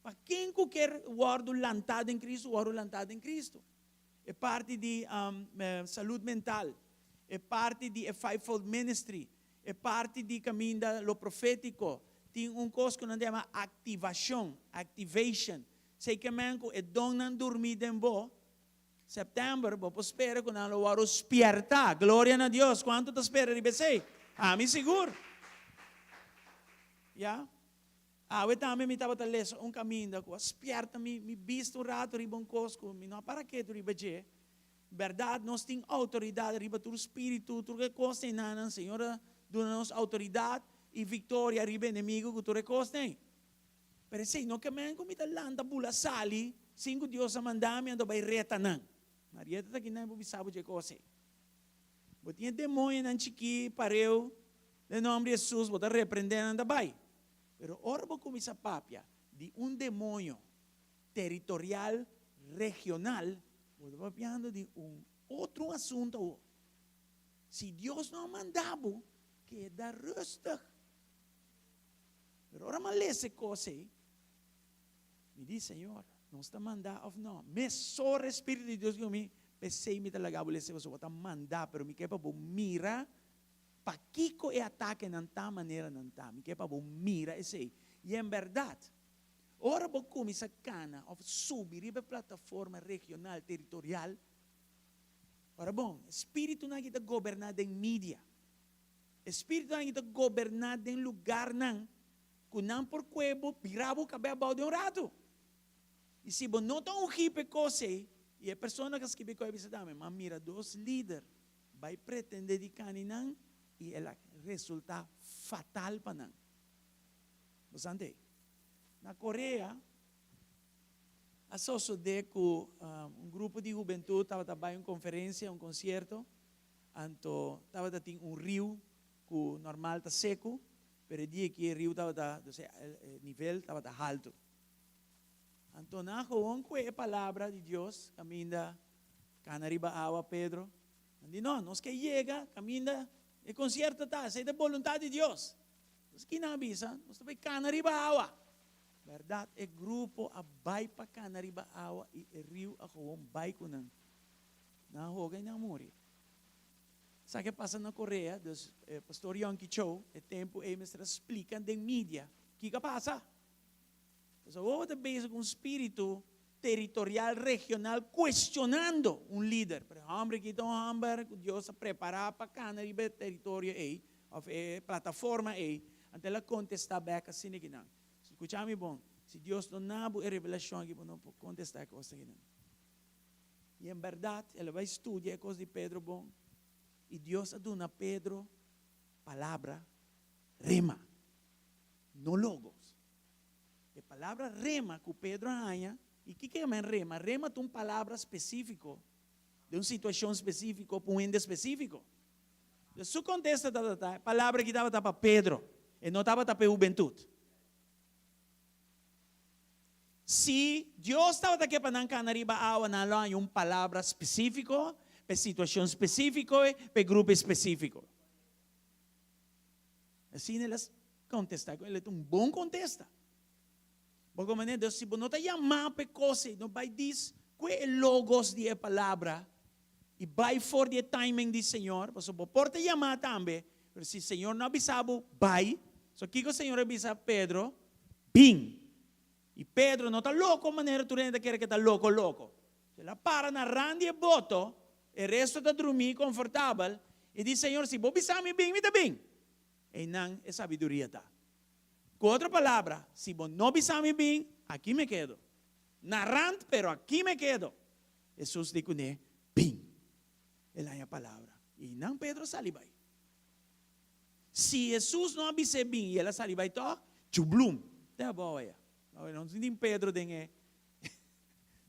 pa ken ku ker wòrdu lantá den Kristu wòrdu lantá den Kristu. E parti di salud mental, e parti di e fivefold ministry, e parti di kaminda lo profétiko, tin un kos ku nan ta yama aktivashon, activation. Esei ke men ku e donnan durmí den bo, sèptèmber bo por spera ku nan lo wòrdu spièrtá. Gloria na Dios! Kuantu ta spera riba esei? Ami sigur! Ya. Awe tambe mi tabata lesa un kaminda ku a spièrta mi mi bista un ratu riba un kos ku mi no a para ketu riba dje. Bèrdat, nos tin outoridat riba tur spiritu, tur e kos einanan. Señor a duna nos outoridat. i viktoria riba enemigu ku tur e kosnan ei. Pero esei no ke men ku mi ta lanta bula sali sin ku Dios a manda mi anto bai reta nan. Marieta ta kinan bo bisa bo dje kos ei. Bo tin e demoñonan chikí pareu den nòmber di Hesus bo ta reprendé nan ta bai. Pero ora bo kuminsá papia di un demoño teritorial regional bo ta papiando di un otro asunto awor. Si Dios no a manda bo, keda rustig. Pero ora mi a lesa e kos ei, mi di, Señor, nos ta mandá òf nò? Mesora e Spiritu di Dios di ku mi, P'esei mi ta laga bo lesa pasobra bo ta mandá, pero mi ke pa bo mira pakiko e atakenan ta manera nan ta. Mi ke pa bo mira esei. I en bèrdat, ora bo kuminsá kana òf subi riba e plataforma regional, teritorial, ora bon, e spiritunan aki ta goberná den media. E spiritunan aki ta goberná den lugarnan ku nan por kue bo bira bo kabé abou den un ratu. I si bo no ta ungí pa e kos ei, i e persona ku a skibi e kos ei bisa tambe, m'a mira dos lider bai pretendé di kani nan i el a resultá fatal pa nan. Bo sa ante? Na Korea a sosodé ku un grupo di hubentut tabata bai un konferensia, un konsierto, anto tabata tin un riu ku normal ta seku, pero e dia aki e riu tabata, e nivel tabata haltu. Anto nan gewoon kue e palabra di Dios kaminda kana riba awa Pedro. Nan di, No, nos ke yega kaminda e konsierto ta, esei ta e boluntat di Dios. Nos ki nan a bisa? Nos ta bai kana riba awa. Bèrdat, e grupo a bai pa kana riba awa i e riu a gewoon bai ku nan. Nan a hoga i nan a muri. Sa ke pasa na Korea, dus Pastor Yonggi Cho e tempu ei mester a splika den media kiko a pasa. Pasobra bo ta bezig ku un spiritu teritorial regional kuestionando un lider. Pero e hòmber aki ta un hòmber ku Dios a prepará pa kana riba e teritorio ei òf e plataforma ei. Anto el a kontestá bèk asina kinan. Skucha mi bon, si Dios no na bo e revelashon aki bo no por kontestá e kos akinan. I en bèrdat el a bai studia e kos di Pedro bon i Dios a duna Pedro palabra rema, no logos. E palabra rema ku Pedro a haña, i kiko e men rema? Rema ta un palabra spesífiko, den un situashon spesífiko, pa un hende spesífiko. Entonces su kontesta tabata, e palabra aki tabata pa Pedro, e no tabata pa e hubentut. Si Dios tabata ke pa nan kana riba awa, nan lo haña un palabra spesífiko, pa e situashon spesífiko, pa e grupo spesífiko. Asina el a kontestá ku el ta un bon kontesta. Bo ku manera Dios, si bo no ta yamá pa e kos ei, no bai dis ku e logos di e palabra i bai for di e timing di Señor, pasobra bo por ta yamá tambe, pero si Señor no a bisa bo bai, so kiko Señor a bisa Pedro? Bin. I Pedro no ta loko manera tur hende ta kere ku e ta loko loko. El a para na ran di e boto, e resto ta drumí konfortabel, i di, Señor, si bo bisa mi bin, mi ta bin. Einan e sabiduria ta. Ku otro palabra, si bo no bisa mi bin, aki me kedo. Na rant, pero aki me kedo. Hesus di kuné, Bin. El haña palabra, i einan Pedro a sali bai. Si Hesus no a bis'é bin i el a sali bai tòg, chublum, te abou aya. No tin Pedro den e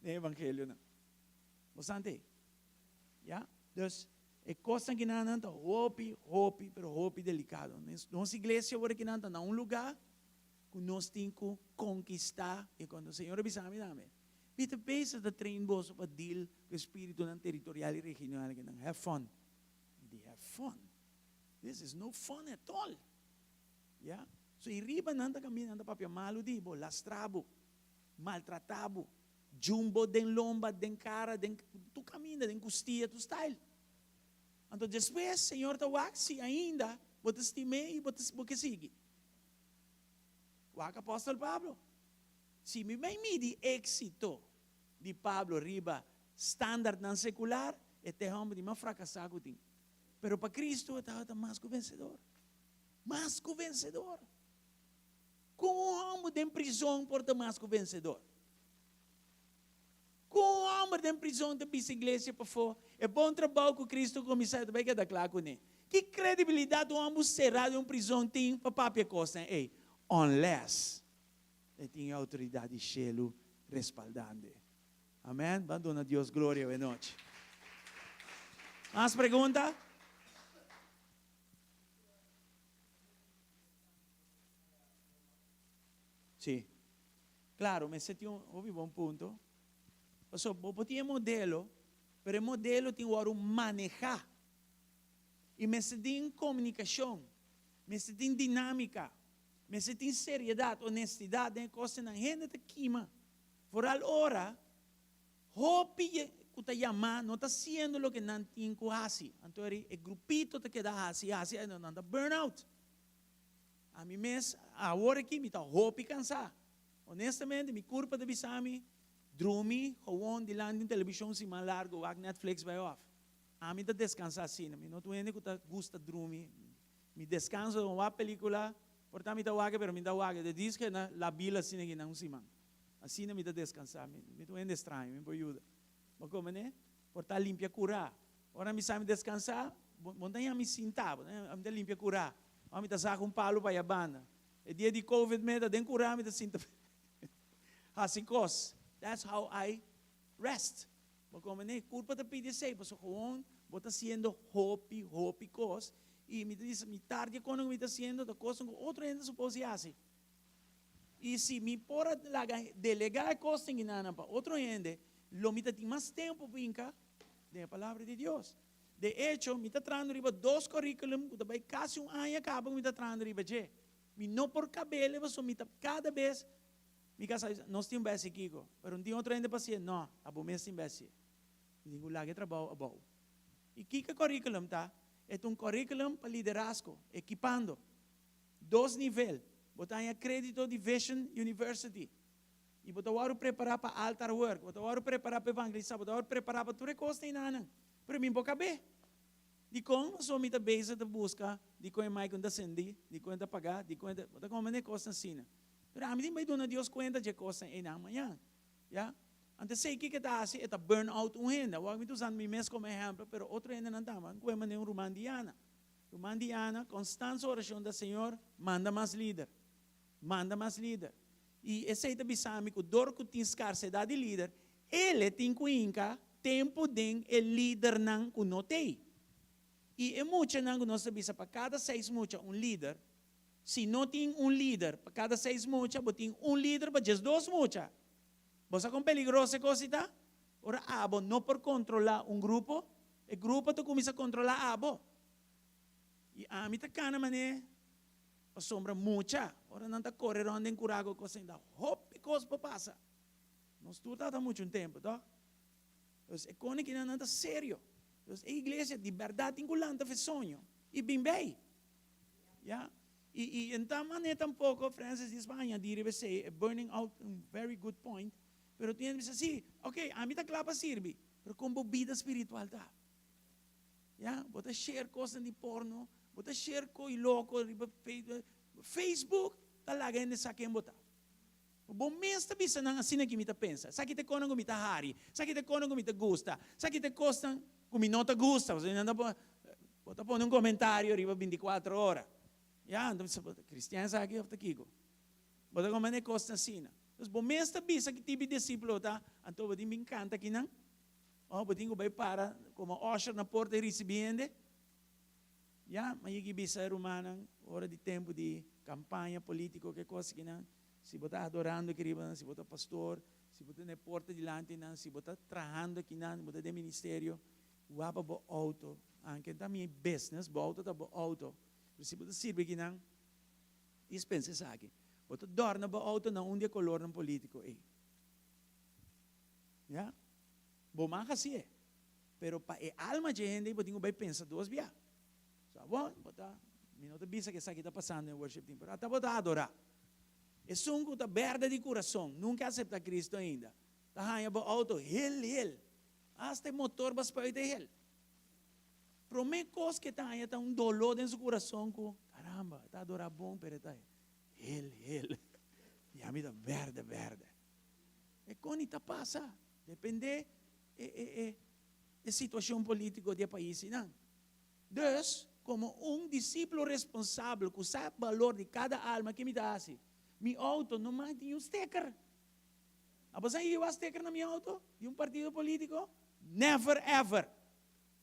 den evangelionan. Bo sante? Ya? Dus, e kosnan ki nan ta hopi, hopi, pero hopi delikado. Nos iglesia awor ki nan ta na un lugá ku nos tin ku konkistá i kuando Señor a bisa mi tambe, mi ta bezig ta train boso pa deal ku e spiritunan teritorial i regional ki nan. Have fun. Mi di, have fun? This is no fun at all. Ya? So i riba nan ta kaminda nan ta papia malu di bo, lastra bo. Maltratá bo, djun bo den lomba, den kara, den tur kaminda, den kustia, tur style. Anto despues Señor ta wak si ainda bo ta stim'é i bo ta bo ke sigui. Wak apòstel Pablo. Si mi bai midi éksito di Pablo riba standardnan sekular, e ta e hòmber di mas frakasá ku tin. Pero pa Kristu e tabata mas ku vensedor. Mas ku vensedor. Kon un hòmber den prizon por ta mas ku vensedor? Kon un hòmber den prizon ta bisa iglesia pafó, e bon trabou ku Kristu kuminsá ta bai keda kla kuné? Ki kredibilidat un hòmber será den un prizon tin pa papia kosnan ei? Unless e tin e outoridat di shelu respaldando e. Amen. Ban duna Dios gloria awe nochi. Mas pregunta? Sí. Claro, mester tin un hopi bon punto. Pasobra bo por tin e modelo, pero e modelo tin wòrdu manehá. I mester tin komunikashon, mester tin dinámika, mester tin seriedat, honestidat den e kosnan. Hende ta kima. Foral ora hopi ku ta yamá no ta hasiendo loke nan tin ku hasi. Anto e grupito ta keda hasi, hasi, nan ta burn out. Ami mes, awor aki mi ta hopi cansá. Honestamente, mi curpa ta bisa mi, drumi gewoon dilanti un televishon siman largo, wak Netflix bai off. Ami ta descansá asina. Mi no ta un hende cu ta gusta drumi. Mi descanso ta wak pelicula, por ta mi ta wak pero mi ta wak. De disque na labil asina aki na un siman. Asina mi ta descansá. Mi ta un hende straño, mi por yuda. Bo comprende? Por ta limpia curá. Ora mi sa mi descansá, bo no ta haña mi sintá, bo ta haña mi ta limpia curá. Ora mi ta saka un palu pa ya banda. E dia di covid me ta den kura mi ta sinta hasi kos. That's how I rest. Bo komprende? Kurpa ta pidi esei pasobra gewoon bo ta hasiendo hopi hopi kos i mi ta bisa mi tardi e kono ku mi ta hasiendo ta kosnan ku otro hende supos di hasi. I si mi por a laga delegá e kosnan nan pa otro hende lo mi ta tin mas tempu pa hinka den e palabra di Dios. De echo, mi ta trahando riba dos curriculum cu ta bay casi un aña caba cu mi ta trahando riba dje. Mi no por cabele pasobra mi ta cada bes mi casa bisa, nos tin besi kico, pero no tin otro hende pa hacié. No, abo mes tin besi. Mi tin cu laga e trabao abao. Y kico e curriculum ta? E ta un curriculum pa liderazgo, equipando. Dos nivel. Bo ta haña credito di Vision University. I bo ta wòrdu prepará pa altar work, bo ta wòrdu prepará pa evangelisá, bo ta wòrdu prepará pa tur e kosnan einanan. Pero mi por kab'é. Dikon? Pasobra mi ta bezig ta buska dikon e mic no ta sendí, dikon e ta pagá, dikon e ta. Bo ta komprendé kosnan asina. Pero ami tin bai duna Dios kuenta dje kosnan einan mañan. Ya. Anto esei kiko e ta hasi? E ta burn out un hende. Awor mi ta usando mi mes komo ehèmpel, pero otro hendenan tambe. Nan kohe manera un ruman Diana. Ruman Diana, konstant su orashon ta, Señor, manda mas lider. Manda mas lider. I esei ta bisa mi ku dor ku tin skarsedat di lider, el e tin ku hinka tempu den e lidernan ku no t'ei. I e muchanan ku nos ta bisa pa kada seis mucha un lider, si no tin un lider pa kada seis mucha, bo tin un lider pa diesdos mucha. Bo sa kon peligroso e kos ei ta? Ora abo no por kontrolá un grupo, e grupo ta kuminsá kontrolá abo. I ami ta kana manera. Pasobra mucha, ora nan ta kore rond den kura ku kos ainda, hopi kos por pasa. Nos tur tabata mucha un tempu, tòg? Dus e konikinan nan ta serio. Dus e iglesia di bèrdat tin ku lanta fe soño i bin bei. Ya. I i en ta manera tampoko, Francis di Spaña añadí riba esei, e burning out, un very good point, pero tin hende bisa, sí, ok, ami ta kla pa sirbi, pero kon bo bida spiritual ta? Ya, bo ta share kosnan di porno, bo ta share ko'i loko riba Facebook, ta laga hende sa ken bo ta. Bo mes ta bisa nan asina ki mi ta pensa, esaki ta e konan ku mi ta hari, esaki ta e konan ku mi ta gusta, esaki ta e kosnan ku mi no ta gusta, pasobra nan ta bo ta pone un komentario riba bintikuater ora. Ya, anto mi sa, kristian esaki òf ta kiko? Bo ta komprende kosnan asina. Entonces bo mes ta bisa ki tipo di disiplo bo ta, anto bo tin bin kanta akinan. Oh, bo tin ku bai para komo usher na porta i risibí hende? Ya, ma yigi bisa e rumannan ora di tempu di kampaña polítiko ke kos kinan, si bo ta adorando aki riba nan, si bo ta pastor, si bo ta na e porta dilanti nan, si bo ta trahando akinan, bo ta den ministerio, wapa bo outo. Anke ta mi business, bo outo ta bo outo. Pero si bo ta sirbi akinan, dispensa esaki. Bo ta dòrna bo outo na un di e kolornan polítiko ei. Ya. Bo mag hasié, pero pa e alma dje hende ei bo tin ku bai pensa dos bia. So abo bo ta, mi no ta bisa ku esaki ta pasando den worship team, pero ata bo ta adorá. Esun ku ta bèrdè di kurason, nunka a aseptá Kristu ainda, ta haña bo outo hel hel, asta e motor bo spuit e hel. Promé kos ku e ta haña ta un doló den su kurason ku, karamba, e ta adorá bon, pero e ta hel hel. I ami ta bèrdè bèrdè. E kon i ta pasa, depende e e e e situacion politico di e paisinan. Dus. Komo un disiplo responsabel ku sa balor di kada alma, ke mi ta hasi? Mi outo no mag tin un steker. Abo sa hiba steker na mi outo di un partido polítiko? Never ever!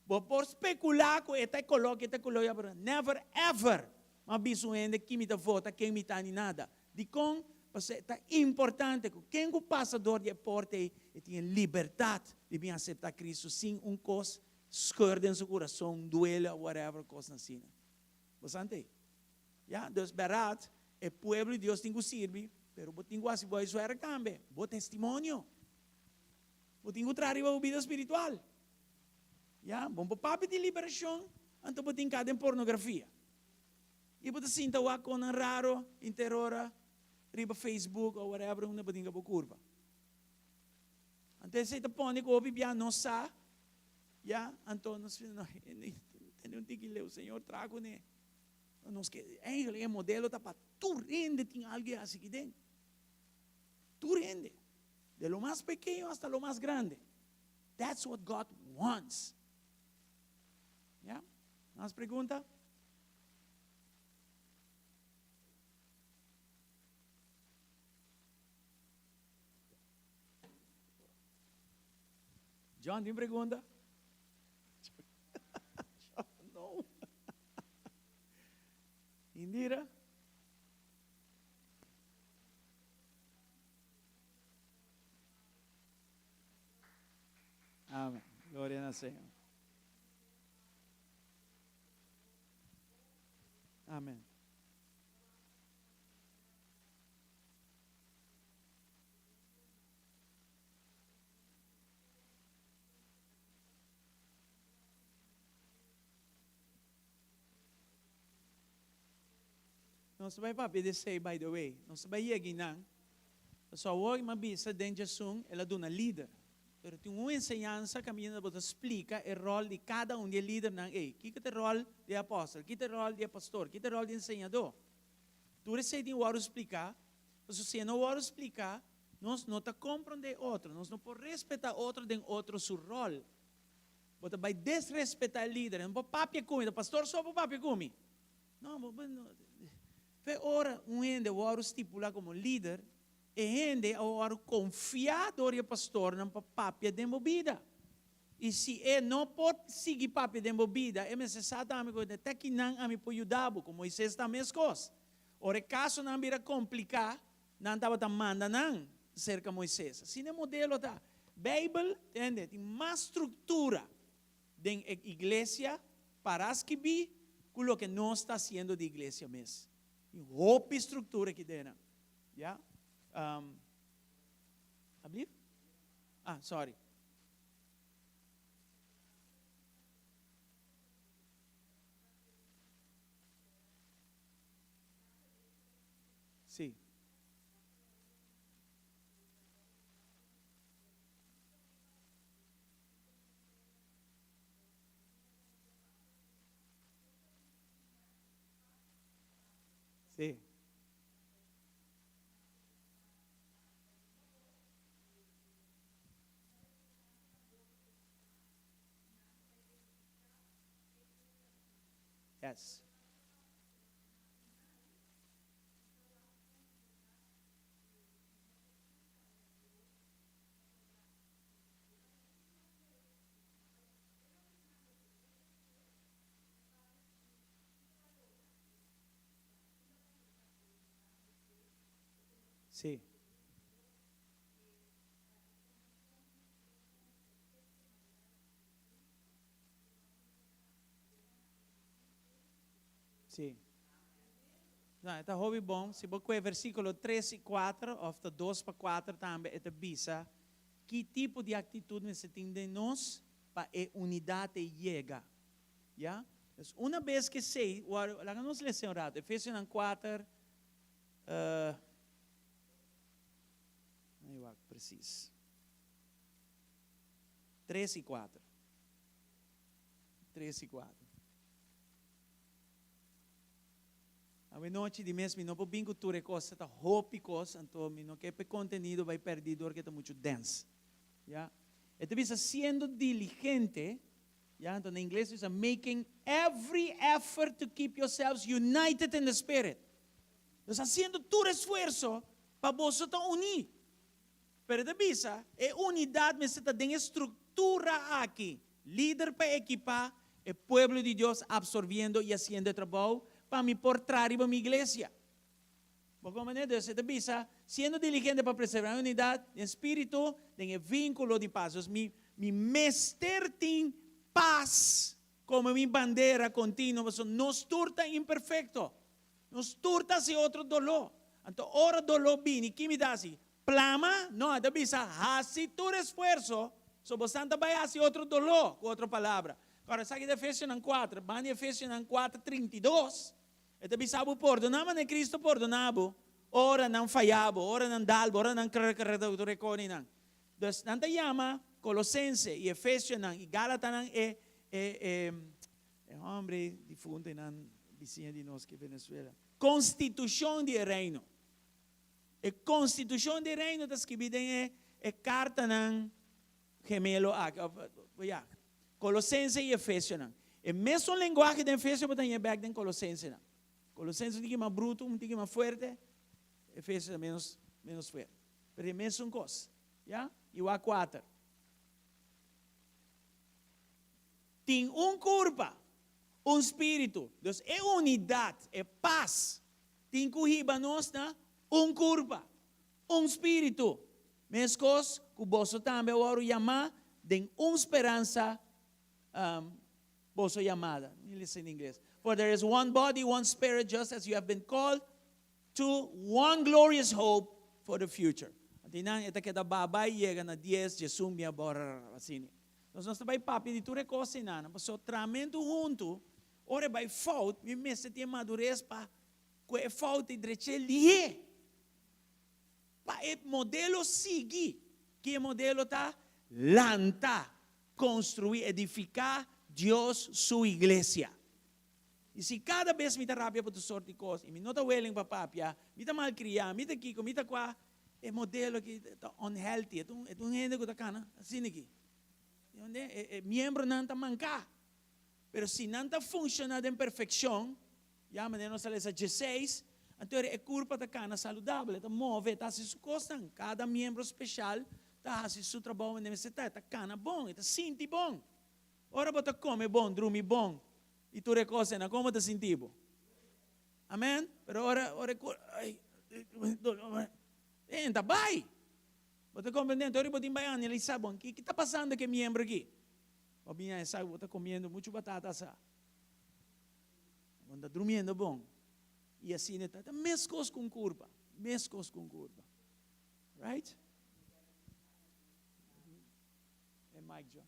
Bo por spekulá ku e ta e koló, ku e ta e koló, pero never ever mi a bisa un hende kin mi ta vota, ken mi ta ni nada. Dikon? Pasobra ta importante ku ken ku pasa dor di e porta ei, e tin e libertat di bin aseptá Kristu sin un kos skeur den su kurason, duele òf whatever kosnan asina. Bo sa ante? Ya, dus bèrdat, e pueblo di Dios tin ku sirbi, pero bo tin ku hasi bo huiswerk tambe, bo testimonio. Bo tin ku traha riba bo bida spiritual. Ya, bo por papia di liberashon, anto bo tin ka den pornografia. I bo ta sinta wak konan raro inter ora riba Facebook o whatever unda bo tin ka bo kurpa. Anto esei ta pone ku hopi bia no sa, ya, anto nos no tene un tiki leu, Señor traha kuné. Nos ke, eigenlijk e modelo ta pa tur hende tin algu hasi aki den. Tur hende. De lo mas pekeño hasta lo mas grande. That's what God wants. Ya? Mas pregunta? John, tin pregunta? John, no. Indira? Amen. Gloria na Señor. Amen. Nos ta bai papia di esei, by the way. Nos ta bai yega einan. Pasobra awor mi a bisa den djasun el a duna lider. Pero tin un enseñansa kaminda bo ta splika e ròl di kada un di e lidernan ei. Kiko ta e ròl di e apòstel? Kiko ta e ròl di e pastor? Kiko ta e ròl di e enseñadó? Tur esei tin wòrdu spliká. Pasobra si e no wòrdu spliká, nos no ta komprondé otro. Nos no por respetá otro den otro su ròl. Bo ta bai desrespetá e lider. E no por papia ku mi. Ta pastor so por papia ku mi. No, bo bo no. Fe ora un hende wòrdu stipulá komo lider, e hende a wòrdu konfiá dor di e pastornan pa papia den bo bida. I si e no por sigui papia den bo bida, e mester sa tambe ku te kinan ami por yuda bo, ku Moises ta meskos. Ora e kasonan bira kompliká, nan tabata manda nan serka Moises. Asina e modelo ta. Beibel, tende, tin mas struktura den e iglesia para skibí ku loke nos ta hasiendo di iglesia mes. Tin hopi struktura aki den nan. Ya. Um, ablief? Ah, sorry. Sí. Sí. Yes. Sí. Sí. No, e ta hopi bon. Si bo kue versíkulo tres i kuater òf ta dos pa kuater tambe e ta bisa ki tipo di aktitut mester tin den nos pa e unidat ei yega. Ya? Dus una bes ku esei wòrdu, laga nos lesa un ratu, Efesionan kuater, uh, ai wak presis. Tres i kuater. Tres i kuater. Awe nochi di mes mi no por bin ku tur e kos, ta hopi kos, anto mi no ke pa e kontenido bai pèrdí dor ke ta muchu dens. Ya. E ta bisa siendo diligente. Ya, anto na ingles bisa making every effort to keep yourselves united in the spirit. Dus hasiendo tur esfuerso pa boso ta uní. Pero e ta bisa, e unidat mester ta den e struktura aki, lider pa ekipá e pueblo di Dios absorbiendo i hasiendo e trabou pa mi por traha riba mi iglesia. Bo komprendé? Dus e ta bisa, siendo diligente pa preservá e unidat den spiritu, den e vínkulo di pas. Dus mi mi mester tin pas komo mi bandera kontinuo, pasobra nos tur ta imperfekto. Nos tur ta hasi otro doló. Anto ora doló bini, ki mi ta hasi? Plama? No, e ta bisa, hasi tur esfuerso, so bosan ta bai hasi otro doló, ku otro palabra. Kòrda esaki ta Efesionan kuater, banda di Efesionan kuater 32, E ta bisa bo pordoná manera Cristo pordoná bo ora nan fayá bo, ora nan dal bo, ora nan krr tur e koninan. Dus nan ta yama Colosense i Efesionan i Galatanan e e e e hombre difunto einan bisiña di nos ki Venezuela. Constitucion di e reino. E constitucion di e reino ta skibí den e e cartanan gemelo aki of ya. Kolosense i Efesionan. E mesun lenguahe den Efesio bo ta haña bèk den Kolosensenan. Kolosense un tiki mas brutu, un tiki mas fuerte, Efesio ta menos menos fuerte. Pero e mesun kos, ya? I wak kuater. Tin un kurpa, un spiritu. Dus e unidat, e pas, tin ku hiba nos na un kurpa, un spiritu. Meskos ku boso tambe a wòrdu yamá den un speransa, boso yamada. Mi lesa in ingles. For there is one body, one spirit, just as you have been called to one glorious hope for the future. Anto einan e ta keda baba i yega na dies, djesun, bia bor, asina. Nos nos ta bai papia di tur e kos einan, pasobra tramentu huntu, ora e bai fout, mi mester tin e madures pa ku e fout ei drech'é lihé. Pa e modelo sigui. Ki e modelo ta? Lanta, construi, edifica Dios su iglesia. Y si cada bes mi ta rabia pa tur sort di cos y mi no ta willing pa papia, mi ta malcria, mi ta kico, mi ta cua, e modelo aki ta unhealthy. E ta un, e ta un hende cu ta cana asina aki. E, e miembronan ta manca. Pero si nan ta funciona den perfeccion, Ya manera nos a lesa dieseis, anto e kurpa ta kana saludabel, e ta move, e ta hasi su kosnan. Kada miembro speshal ta hasi su trabou manera mester ta, e ta kana bon, e ta sinti bon. Ora bo ta kome bon, drumi bon i tur e kosnan, komo bo ta sinti bo? Amen? Pero ora ora e kur, ai, e ta bai. Bo ta komprende? Anto ora bo tin bai analisá bon, ki ta pasando ku e miembro aki? Bo bini a sa ku bo ta komiendo muchu batata asá. Bo ta drumiendo bon. I asina ta. Ta meskos ku un kurpa. Meskos ku un kurpa. Right? E mic, John.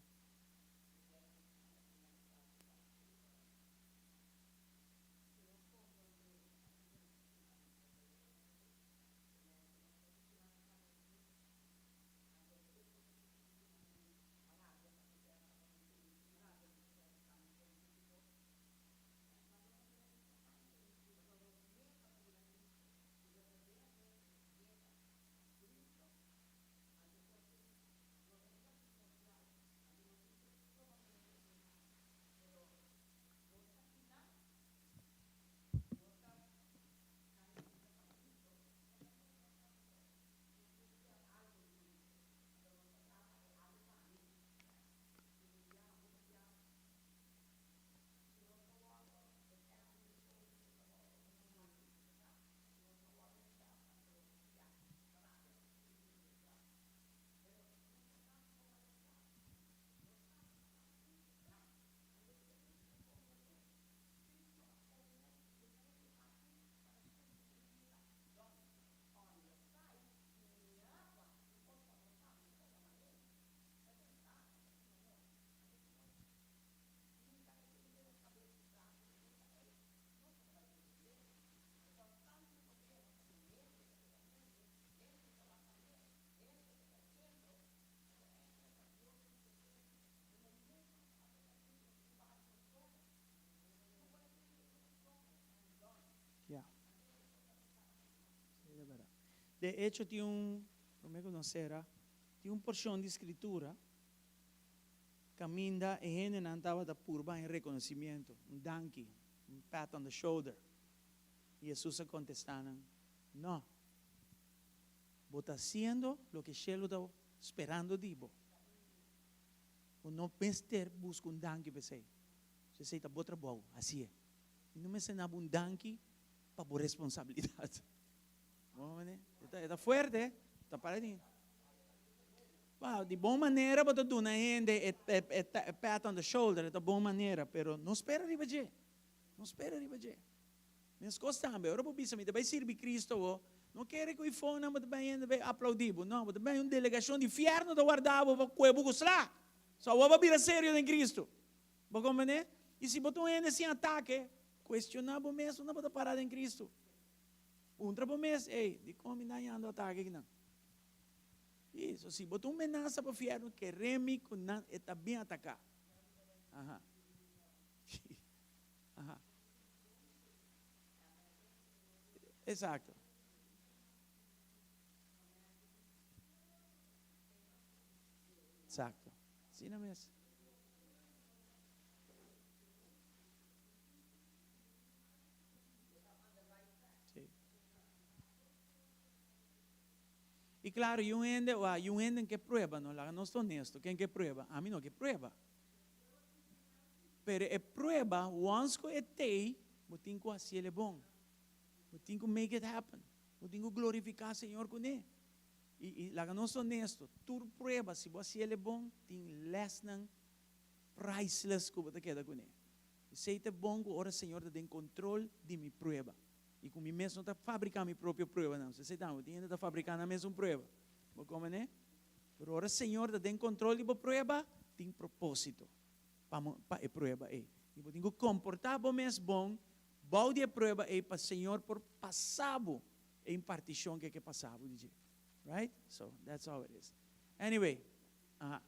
Ya. De echo tin un, prome ku nos sera, tin un porshon di skritura. kaminda e hendenan tabata purba haña rekonosimiento, un danki, un pat on the shoulder. I Hesus a kontestá nan, No. Bo ta hasiendo loke shelu ta sperando di bo. Bo no mester buska un danki pa esei. Si esei ta bo trabou, hasié. Mi no mester na bo un danki pa bo responsabilidat. Bo mane? E ta fuerte, ta para di. Wow, di bon manera bo ta duna hende e e pat on the shoulder, e ta bon manera, pero no spera riba dje. No spera riba dje. Meskos tambe, ora bo bisa mi ta bai sirbi Cristo awo, no kere ku e fonan bo ta bai hende bai aplaudí bo. No, bo ta bai un delegashon di fièrnu ta warda bo pa kue bo ku sla. So awo bo a bira serio den Cristo. Bo komprendé? I si bo ta un hende sin atake, kuestioná bo mes unda bo ta pará den Cristo. Puntra bo mes, Ey, dikon mi ta hañando atake akinan? I so si bo ta un menasa pa fièrnu, kere mi ku nan e ta bin ataká. Aha. Aha. Exacto. Exacto. Asina mes. Sí. Y claro, y un hende, wa, y un hende ke prueba, no, laga nos ta honesto, ken ke prueba? Ami no ke prueba. Pero e prueba, once ku e tei, bo tin ku hasiel e bon. Bo tin ku make it happen. Bo tin ku glorifiká Señor kuné. I, i laga nos honesto, tur prueba, si bo hasiel e bon, tin lèsnan priceless ku bo ta keda kuné. Esei ta e bon ku ora Señor ta den kontrol di mi prueba. I ku mi mes no ta fabriká mi propio pruebanan. Esei tambe, tin hende ta fabriká nan mes un prueba. Bo komprendé? Pero ora Señor ta den control di bo prueba, tin propósito pa pa e prueba ei. I bo tin ku komportá bo mes bon bou di e prueba ei pa Señor por pasa bo e impartishon ku e ke pasa bo di dje. Right? So, that's how it is. Anyway, aha.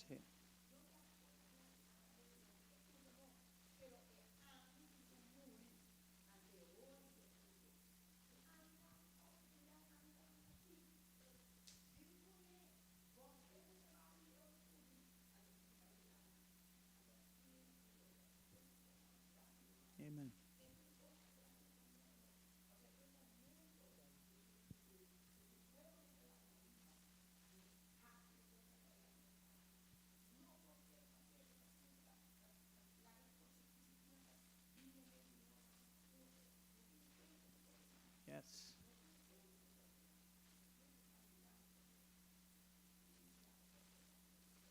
Sí. Amen. Yes.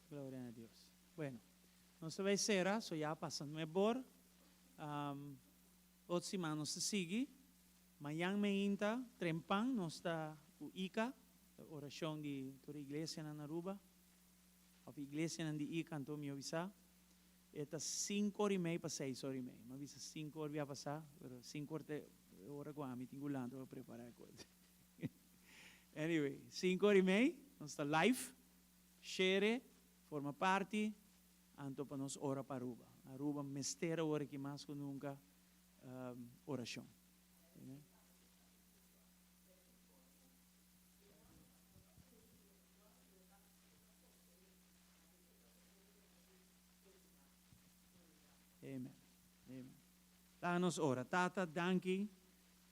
Gloria na Dios. Bueno, nos ta bay cera, so ya pasa nuebor. Um, Otro siman nos ta sigui. Mañan meinta trempan nos ta ku Ica, orashon di tur iglesianan na Aruba, òf iglesianan di Ica anto mi a bisa. E ta sinku ora i mei pa seis ora i mei. Mi a bisa sinku ora bia pasá, pero sinku ora ta e ora ku ami tin ku lanta pa prepará e kos. Anyway, sinku ora i mei nos ta live, shere, forma parti, anto pa nos ora pa Aruba. Aruba mester awor aki mas ku nunka orashon. Amen. Amen. Amen. Laga nos ora. Tata, danki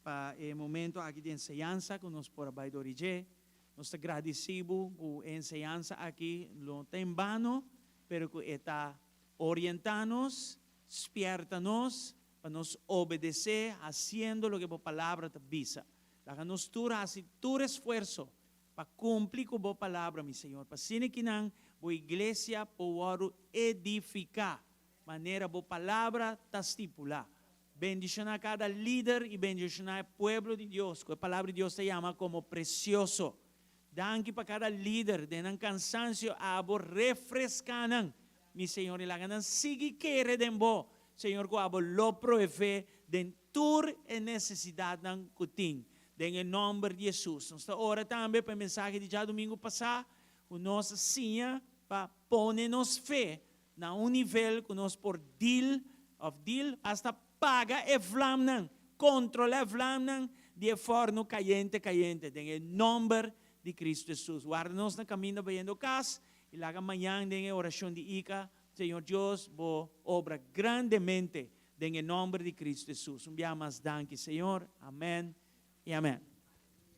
pa e momento aki di enseñansa ku nos por a bai dor di dje. Nos ta gradisí bo ku e enseñansa aki lo ta en bano, pero ku e ta orientá nos, spièrta nos pa nos obedesé hasiendo loke bo Palabra ta bisa. Laga nos tur hasi tur esfuerso pa kumpli ku bo Palabra, mi Señor, pa asina kinan bo iglesia por wòrdu edifiká manera bo Palabra ta stipulá. Bendishoná kada lider i bendishoná e pueblo di Dios ku e Palabra di Dios ta yama komo presioso. Danki pa kada lider den nan kansansio abo refreská nan, mi Señor, i laga nan sigui kere den bo, Señor, ku abo lo proveé den tur e nesesidatnan ku tin. Den e nòmber di Hesus. Nos ta ora tambe pa e mensahe di djadumingu pasá ku nos a siña pa pone nos fe na un nivel ku nos por deal òf deal hasta paga e vlamnan, kontrolá e vlamnan di e fòrnu kayente kayente den e nòmber di Kristu Hesus. Warda nos na kaminda bayendo kas i laga mañan den e orashon di Ika, Señor Dios, bo obra grandemente den e nòmber di Kristu Hesus. Un bia mas danki Señor. Amèn i amèn.